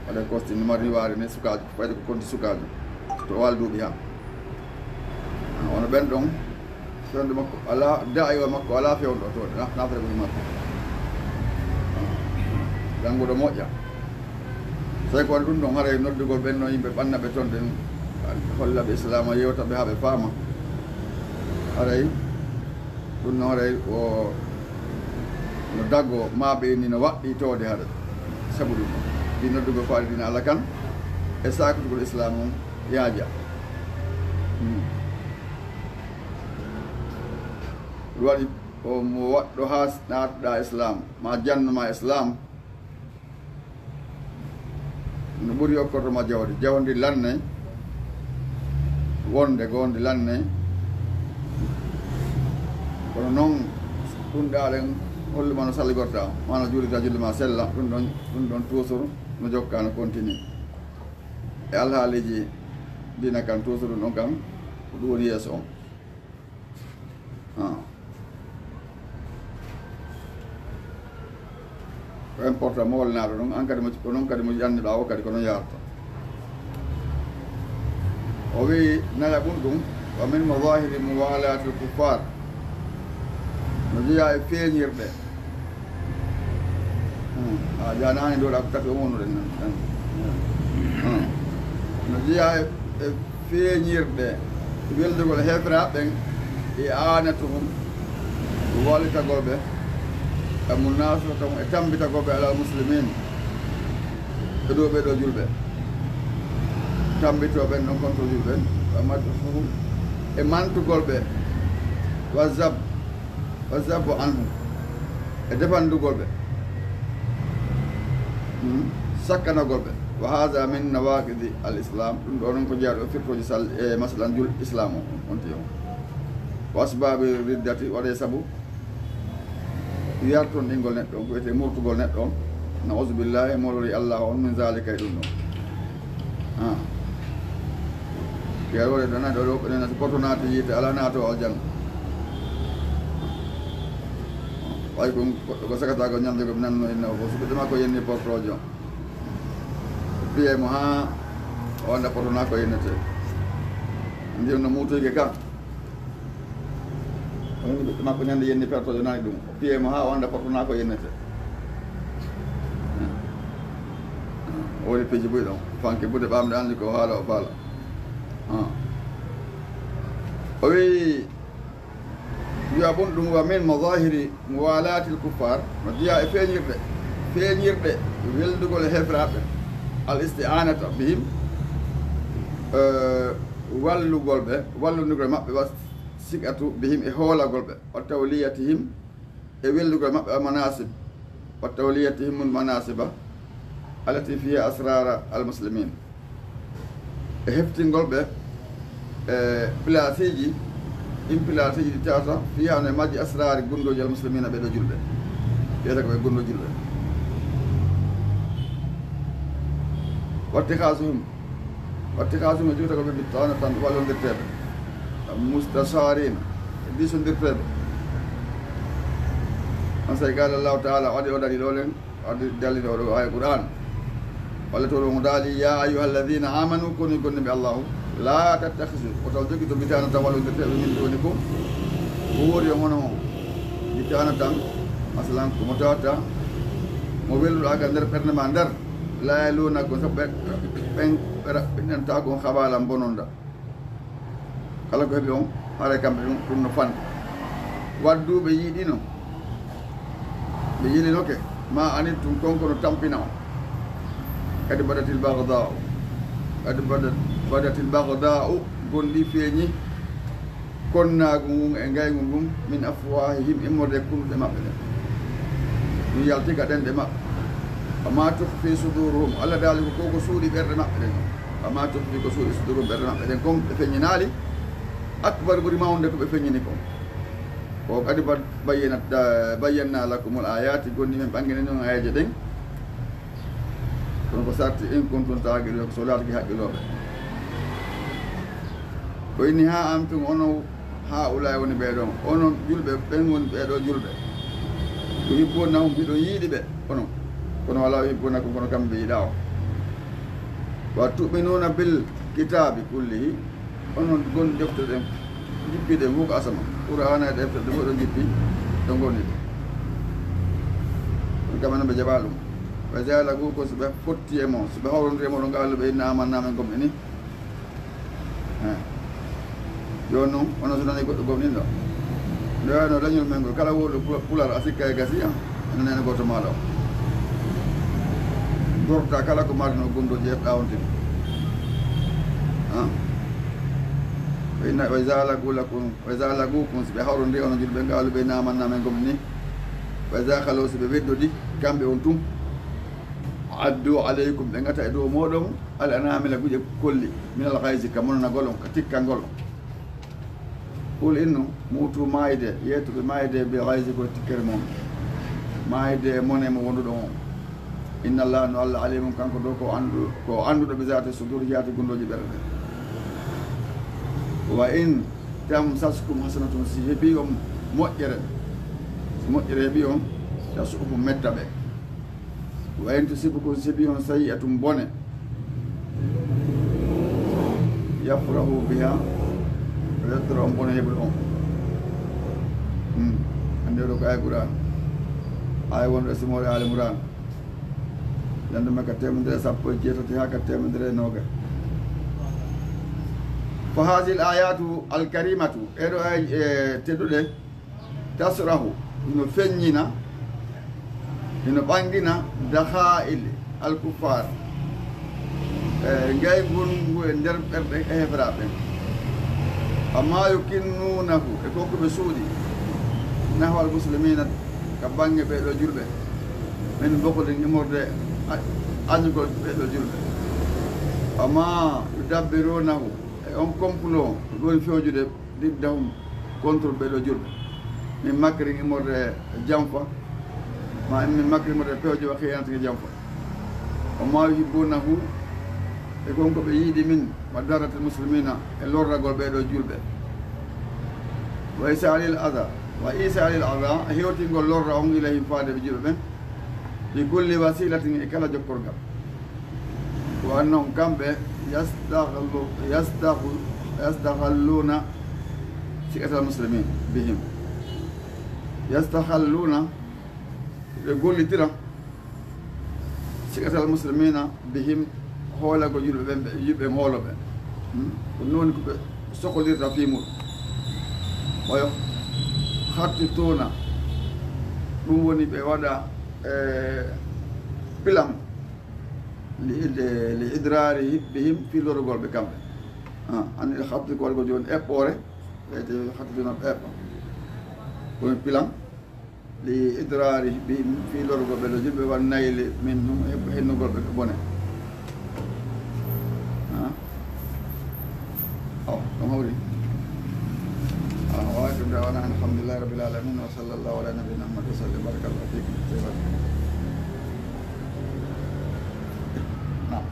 Waɗa Kostini mari waare ne sukaajo, fayde ko konti sukaajo. To o waali duuɓi haa. Ah, wano ɓen ɗon, fewndo makko alaa, daa'iwa makko alaa fewndo to, na-, naatata ko e makko. Ah, jannguɗo moƴƴa. Tawi ko waɗi ɗum ɗon, haray noddugol ɓen no yimɓe ɓanna ɓe ton ɗen, holla ɓe Islaam, yewta ɓe haa ɓe faama. Haray ɗum no, haray o no dago maa ɓe ni no waɗɗii toode haray. Sabu ɗum, ɗi noddugol faade diina Allah kan, e saakitugol Islaam on yaaja. Hmm. Ɗum waɗi o mo waɗɗo haa naatɗa Islaam, maa jannu maa Islaam, no ɓuri okkorto ma jawdi. Jawdi lannay, wonde goonde lannay. Kono noon, ɗum ɗaɗen holluma no salligorta, ma no juulirta julde ma sella, ɗum ɗon, ɗum ɗon toujours no jokka, no continue. E alhaaliiji diina kan, toujours ɗum ɗon kan, ko ɗum woni yeeso on. Ah. Ko important mo wolnaaɗo ɗum, an kadi mo, ko noon kadi mo janni ɓaawo kadi ko noon yaarta. O wi'i nayaɓun ɗum, wa min mazahiri muwalatil kuffar. No jeyaa e feeñirɗe. Hmm. A janaani ɗo ɗa ko tati o wonnude nan. Hmm. No jeyaa e, e feeñirɗe weldugol heeferaaɓe ɓen, i'anatuhum, wallitagol ɓe, e munasaratuhum, e tambitagol ɓe, alal muslimin, e dow ɓee ɗoo julɓe. Tambitoo ɓen ɗon contre julɓe, wa madhuhum, e mantugol ɓe, wa zab, wa zabbu anhum, e defandugol ɓe. Hmm? Sakkanagol ɓe. Wa haza min nawaqidi al islam. Ɗum ɗo noon ko jeyaɗo e firtooji sal-, e masalan jul islam o, on ti on. Wa asbabi riddati, waɗe sabu yartonɗingol neɗɗo on, ko wiyetee murtugol neɗɗo on. Nauzu billahi, molori Allah on min zalika e ɗum ɗon. Ah. Piya wole ɗo naɗo ɗo, ɓe nana so porto naati yiite, ala naato aljanna. Way ko goɗɗo ko sakata ko ñande ko mi nanno inna o fof, so ɓiɗɗo makko yenni portojo. Piye mo haa o annda porto na ko yennete. Ndi on no muutoyge ka. Woni ɓiɗɗo makko ñande yenni portojo nani ɗum. Piye mo haa o annda porto na ko yennete. O woni piiji buy ɗon. Fanke bude ɓamde anndi ko haala o faala. Ah. O wi, wiya bon ɗum wa min mazahiri muwalatil kuffar, no jeyaa e feeñirɗe, feeñirɗe weldugol e heeferaaɓe, al isti'anata bihim, eh, wallugol ɓe, wallundigol maɓɓe, wa siqatu bihim, e hoolagol ɓe, wa tawliyatihim, e weldugol maɓɓe al manasib, wa tawliyatihim al manasiba, allati fiha asrara al muslimin. E heftingol ɓe, e placeji, ɗin placeji ɗi tawata fiha no e majji asrari gunndooji al muslimina ɓe ɗo julɓe. Wiyata ko ɓe gunndoo julɓe. Wattikhasuhum, wattikhasuhum e juuta ko ɓe bittaana tan wallondirteeɓe. Mustasharina, e diisondirteeɓe. On sey qala Allahu ta'ala, waɗi o dalil o len, waɗi dalil o ɗo aya Qur'an. Walla to ɗo mo daali, "Ya ayyuhalladhina amanu, koni gonɗinɓe Allahu, la tattakhizu, wota on jogito bitanatan wallondirteeɓe min dunikum." Ko wori on hono on. Bitanatan, masalan, ko mo tawata, mo welluɗaa ka nder ɓernde ma nder, la yalunakum, sabu ɓe, ɓen, ɓe raɓɓinanta kon khabalan bononda. Kala ko heɓi on, haray kamɓe ɗum, ɗum no fanɗi. Waddu ɓe yiɗino, ɓe yilinoke, ma anittum, kon kono tampina on. Kadi badatil baghda'u, kadi bada-, badatil baghda'u Gonɗi feeñi konnaagu ngun e ngaygu ngun, min afwaahihim, immorde e kunduɗe maɓɓe ɗen. Ɗum yalti ka ɗenɗe maɓɓe. Wa maa tukhfii suduuruhum, Allah daali ko, ko suuɗi ɓerɗe maɓɓe ɗen. Wa maa tukhfii, ko suuɗi suduuruhum, ɓerɗe maɓɓe ɗen kon, ɓe feññinaali, akbar, ɓuri mawnude ko ɓe feññini kon. Wa qad bayyana-, bayyannaa lakumul aayaati, gonɗi men ɓanngini on aayeeje ɗen. Kono ko sarti, in kuntum taaqiluuna, ko so laatake haqqilooɓe. Wa in haa'antum, onon haa'ulaa'i woni ɓee ɗon, onon julɓe ɓen woni ɓee ɗoo julɓe. Tuhibbuunahum, hiɗon yiɗi ɓe, onon. Kono wa laa yuhibbuunakum, kono kamɓe ɓe yiɗaa on. Wa tu'minuuna bil kitaabi kullihi, onon gonɗi defte ɗen, jippiiɗe ɗen fof ko asama. Qur'aana e defte ɗen fof ɗon jippi, ɗon ngoni ɗe. Kono kamɓe noon ɓe jaɓaa ɗum. Wa izaa laquukum, so ɓe fotti e mon, so ɓe hawrondiri e mon, qaaluu ɓe inna aamannaa, men gomɗini. Eh. Jooni noon, onon so nanii goɗɗo gomɗinɗo, nde wayno leñol men ngol, kala wowluɗo pula-, pular, a sikka e gasi, ah, ene nana gooto maaɗa o. Dorta kala ko marno gomɗo ƴeeɓɗa on tigi. Ah. Wa inna, wa izaa laquukum, wa izaa laquukum, so ɓe hawrondiri onon julɓe, qaaluu ɓe inna aamannaa, men gomɗini. Wa izaa khalaw, so ɓe weddodii, kamɓe on tun, addu alaykum, ɓe ngata e dow mooɗon, al anaamila, guƴe kolli, minal ghayzi, ka monanagol on, ka tikkangol on. Qul, innu, muutu, maayde, yeetu ɓe maayde, bil ghayzi, ko e tikkere mon. Maayde e mone mo wonduɗon on. Inna Allaha, no Allah, alimun, kanko dow ko anndu-, ko annduɗo, bi zaati suduur, yaati gundooji ɓerɗe ɗen. Wa in tamsaskum hasanatun, si heɓii on moƴƴere, si moƴƴere heɓii on, tasu'hum, metta ɓe. Wa in tusibkum, si heɓii on sayyi'atun, bone, yafrahu biha, ɓe yettora on bone heɓuɗo on. Hmm. Anndi oɗo ko aaya Qur'aan. Aaya wonɗo e simoore Aali Imraan. Lannde makka teemedere e sappo e jeetati haa ka teemedere e noogas. Fa haazihil aayaatu al kariimatu, ɗee ɗoo aaya, e, tedduɗe, tasrahu, hino feññina, hino ɓanngina dakhaa'il al kuffaar, e, ngaygu ngu e nder ɓerɗe e heeferaaɓe ɓen. Ammaa yukinnuunahu, e ko ko ɓe suuɗi, nahwal muslimiina, ka baŋŋe ɓee ɗoo julɓe, min bughdin, immorde a-, añugol ɓee ɗoo julɓe. Ammaa yudabbiruunahu, e on complot, ɓe ɗon fewjude diddahum, contre ɓee ɗoo julɓe. Min makrin, immorde e janfa, ma min makrin, immorde e pewje, wa khiyaanatin, e janfa. Wa maa yuhibbuunahu, e kon ko ɓe yiɗi min, madarratil muslimiina, e lorragol ɓee ɗoo julɓe. Wa iisaalil azaa, wa iisaalil azaa, e hewtingol lorra on ilayhim, faade ɓe julɓe ɓen, bi kulli wasiilatin, e kala jokkorgal. Wa annahum, kamɓe, yastaghallu-, yastagh-, yastaghalluuna siqatal muslimiina bihim. Yastaghalluuna, ɓe gollitira, siqatal muslimiina bihim, hoolagol julɓe ɓen, ɓe, julɓe ɓen hoolo ɓe. Hmm? Ko noon ko ɓe sokolirta fii muɗum. Wa yukhattituuna, ɗum woni ɓe waɗa, e, plan, li, li, li idraari bihim, fii lorugol ɓe kamɓe. Ah, anndi khatt ko waɗugol jooni eɓɓoore, ɓe te khatt jooni eɓɓa. Ko plan, li idraari bihim, fii lorugol ɓe ɗoo julɓe, wa nayli minhum, e hennugol ɓe bone. Ah. Oh, ɗum hawri. Ah, wa akhiru da'waana anil hamdulillahi rabbil aalamiin. Wa sallallaahu alaa nabiyyinaa Muhammad wa sallim. Barakallahu fiikum. Naam.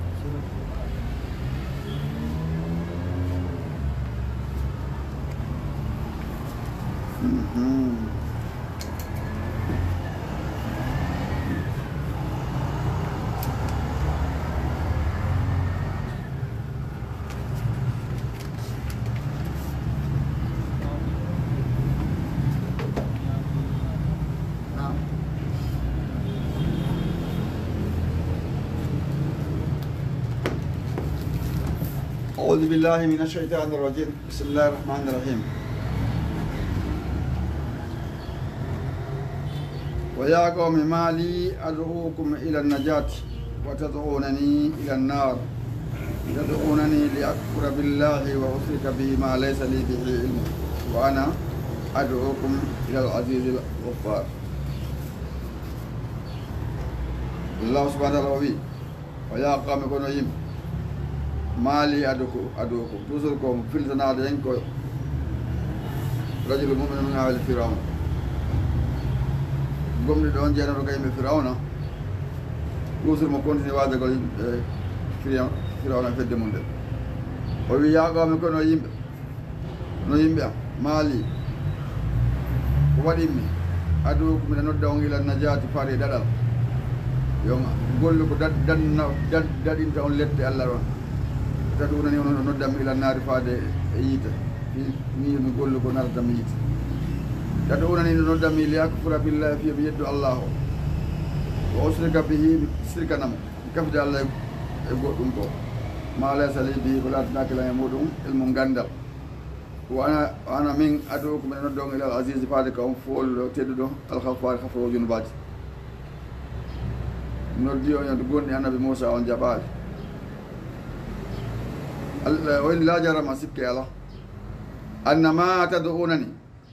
Mhm. أعوذ بالله من الشيطان الرجيم. بسم الله الرحمن الرحيم. ويا قوم ما لي أدعوكم إلى النجاة وتدعونني إلى النار. تدعونني لأكفر بالله وأشرك به ما ليس لي به علم، وأنا أدعوكم إلى العزيز الغفار. Allah subhanahu wa ta'ala o wi, "Wa ya qawmi, kono yimɓe, ma li aduku, aduku, toujours ko filtanaade en ko rajulu mu'minun min aali Firawna." Gomɗiɗo on jeenato ka yimɓe Firawna, toujours mo continue waajagol yimɓe Fira-, Firawna e fedde mum nden. O wi, "Ya qawmi, kono yimɓe, no yimɓe am, ma li, ko waɗimmi, aduku, miɗa nodda on ila najaati, faade e daɗal. Yo gollu ko daɗ-, daɗna-, daɗ-, daɗinta on lette Allah ɗon. Tad'unani, onon o noddanmi ila naari, faade e yiite. Fi-, mi, mi gollu ko naratami yiite. Tad'unani, no noddanmi li akfura billahi, fiyo mi yeddu Allah o. Wa ushrika bihi, mi sirkana mo. Mi kafida Allah e, e goɗɗum ko. Ma laysa li bihi, ko laatanaaki lan e muɗum ilmun ganndal. Wa ana, wa ana min ad'ukum, miɗo nodda on ila al aziz, faade ka on fooluɗo, tedduɗo, al ghaffar, ghafuro junubaaji." Noddi on, yonde gonɗi annabi Muusa on jaɓaali. Allah o inni, "La jarama, sikke ala. Anna ma tad'unani,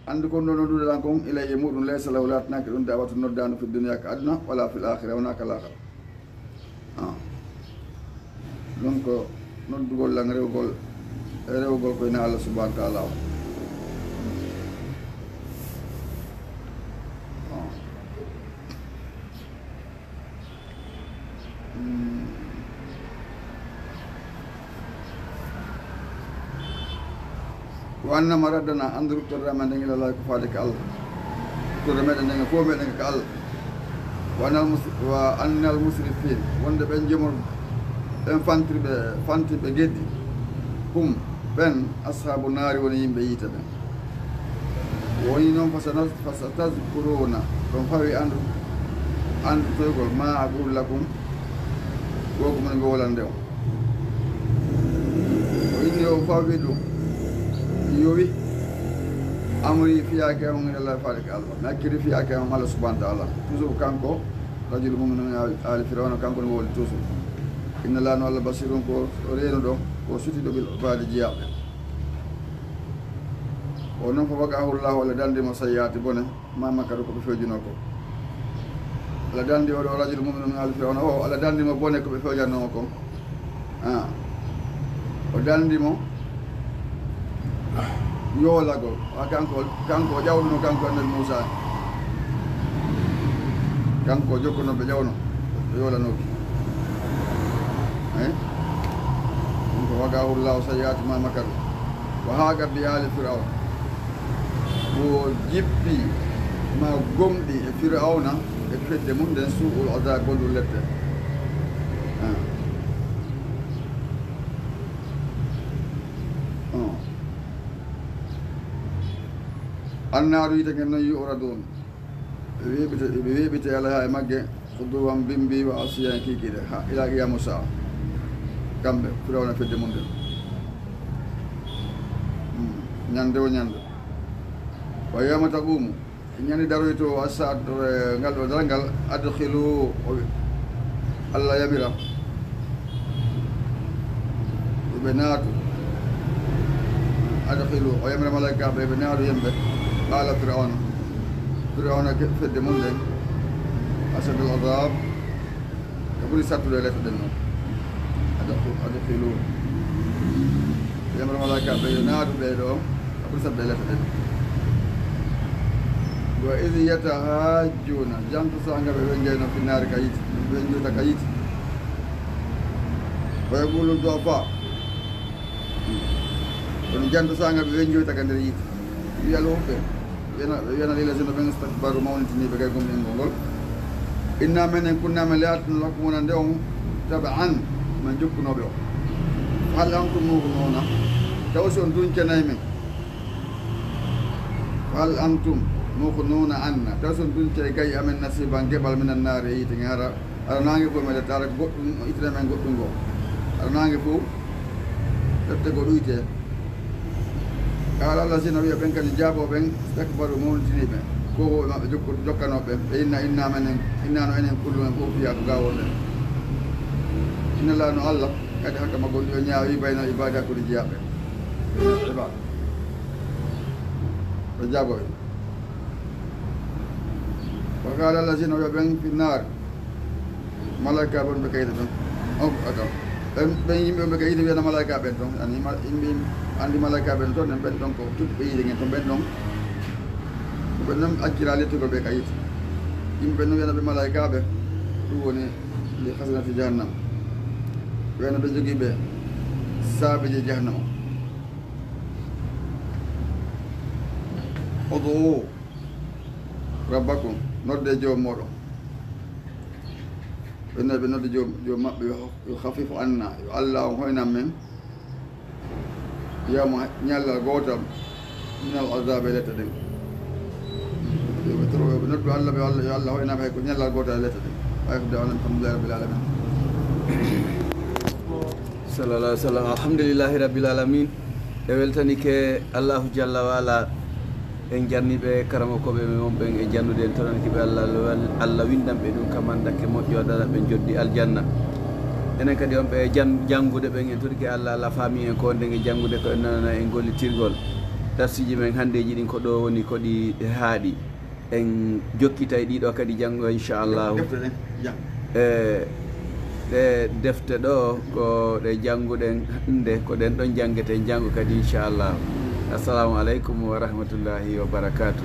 anndu kon ɗo nodduɗo lan kon, ilayya muɗum, laysa lahu, laatanaaki ɗum da'watun noddaandu fi dunya ka aduna, wala fil akhira, wona ka laakhira." Ah. Donc, noddugol lan rewgol, rewgol koye na Allah subhanahu wa ta'ala o. Ah. Mm. Wa anna maraddana, anndu ruttorde amen nden ila Allah ko faade ka Allah. Ruttorde meɗen nden fof meɗen ka Allah. Wa annal mus-, wa annal musrifin, wonde ɓen jomor, ɓen fantirɓe, fantirɓe geddi, hum, ɓen, ashabu naari, woni yimɓe yiite ɓen. Woni noon, fasana-, fasatazkuruna, ɗon fawi anndu, anndu toygol, ma aqulu lakum, ko ko moni mbo wolande on. O inni o fawwidu, yowi, amri, fiyaake on ila Allah, faade ka Allah. Mi acciri fiyaake on Allah subhanahu wa ta'ala. Toujours kanko, rajul mu'minun min ali Firawna, kanko no wowli toujours. Inna lanu Allah basirun, ko reenuɗo, ko sutiɗo bil ibadi, jiyaaɓe. O noon fa waqahu Allah, Allah danndi mo sayyaati bone. Ma makaru, ko ɓe fewjunoo ko. Allah danndi oɗo rajul mu'minu min ali Firawna o, Allah danndi mo bone ko ɓe fewjannoo ko. Ah. O danndi mo yoolagol. Wa kanko, kanko o ƴawduno kanko annabi Muusa. Kanko o jokkuno ɓe ƴawno, ɓe yoolanooki. Eh? Ɗum ko waqahu Allahu sayyi'ati ma makaru. Wa haqa bi ali Firawna. Ko jippi ma gomɗi e Firawna e fedde mum nden suu'ul azab, bonɗum lette. Ah. Oh. Annaaru, yiite ngen non, yu'radun. Ɓe weeɓite, ɓe weeɓite alayha e magge, ghuduwan, bimbi, wa ashiyan, kiikiiɗe, ha ila qiyamu sa'a. Kamɓe, Firawna fedde mum nden. Hmm. Ñande o ñande. Wa yawma taqumu, e ñande daroyto as-sa'atu, e ngal ɗo darngal, adkhilu, o wi-, Allah yamira. Yo ɓe naatu. Adkhilu, o yamira malaa'ikaaɓe, yo ɓe naatu yimɓe. Ala Firawna. Firawna ke-, fedde mum nden. Ashadda al-'adhab. Ko ɓuri sattude e lette ɗen non. Adkhu-, adkhilu. O yamira malaa'ikaaɓe, yo naatu ɓee ɗoo. Ko ɓuri sattude e lette ɗen. Wa idh yatahajjuna. Janto saanga ɓe wenjayno fi naari ka yiite. Ɓe wenjoyta ka yiite. Wa yaqulu du'afa. Kono janto saanga ɓe wenjoyta ka nder yiite. Wiya lo woɓɓe. Wiyana, wiyana lillazina ɓen istakbaru, mawnitiniiɓe gay gomɗingol ngol. Inna menen kunna men laatino lakum wonande on taba'an, men jokkunooɓe on. Hal antum mughnuuna, taw si on duncanay men. Hal antum mughnuuna anna, taw si on duncay gay amen nasiiban geɓal minan naari e yiite nge hara Aɗa naange fof meɗe taara ko goɗɗum, ittana men goɗɗum goo. Aɗa naange fof, ƴette ko ɗuyte. Qaala allazina, wiya ɓen kadi jaaboo ɓen, istakbaru, mawnitini ɓe, ko wo e maɓɓe jokko-, jokkanoo ɓe, ɓe inna, inna menen, inna no enen kullu men fof fiyaa ko gaawol ɗen. Inna laa no Allah, Kadi hakka magol ɗi o ñaawi bayna ibaada hakkunde jiyaaɓe. Ibaada. Ɓe jaaboy. Wa qala allazina, o wiya ɓen, fi nnaar. Malaika ɓen ɓe kayita ton. O, aka. Ɓen, ɓen yimɓe ɓe kayita wiyana malaika ɓen ton. Ani ma-, yimɓe andi malaika ɓen ton, en ɓen ton ko tuɓɓe yiide ngen ton ɓen ɗon. Ko ɓen non accira lettugol ɓe ka yiite. Yimɓe ɓen non wiyana ɓe malaika ɓe. Ɗum woni li khazinati jahannam. Wiyana ɓe jogii ɓe saabeeji jahannama. Ud'u rabbakum, nodde joom mooɗon. Ɓe nodde, ɓe nodde joom, joom maɓɓe, yo, yo khaffif anna, yo Allah on hoynan men. Yawma, ñallal gootal, minal azaabi, e lette ɗen. Yo ɓe toro, yo ɓe noddu Allah, ɓe Allah, yo Allah hoynan ɓe hay ko ñallal gootal e lette ɗen. Wa aakhiru da'waana anil hamdulillahi rabbil aalamiin. Sallallahu alaihi wasallam. Alhamdulillahi rabbil aalamiin. E weltanike Allahu jalla wa ala. En jarniiɓe karamokooɓe men wonɓe e jannude, en toranike ɓe Allah, Allah, Allah windan ɓe ɗum ka mandakke moƴƴo, waɗana ɓe joddi aljanna. Enen kadi wonɓe jan-, janngude ɓen, en torike Allah, Allah faami en ko wonde e janngude, ko en nanana en gollitirgol. Darsiiji men hanndeeji ɗin ko ɗo woni, ko ɗi haaɗi. En jokkitay ɗiɗo kadi janngo, inchallahu. Defte ɗen janngo. E ɗe defte ɗo, ko ɗe jannguɗen hannde, ko ɗen ɗon janngeten janngo kadi, inchallahu. Assalamu aleykum wa rahmatullahi wa barakatuh.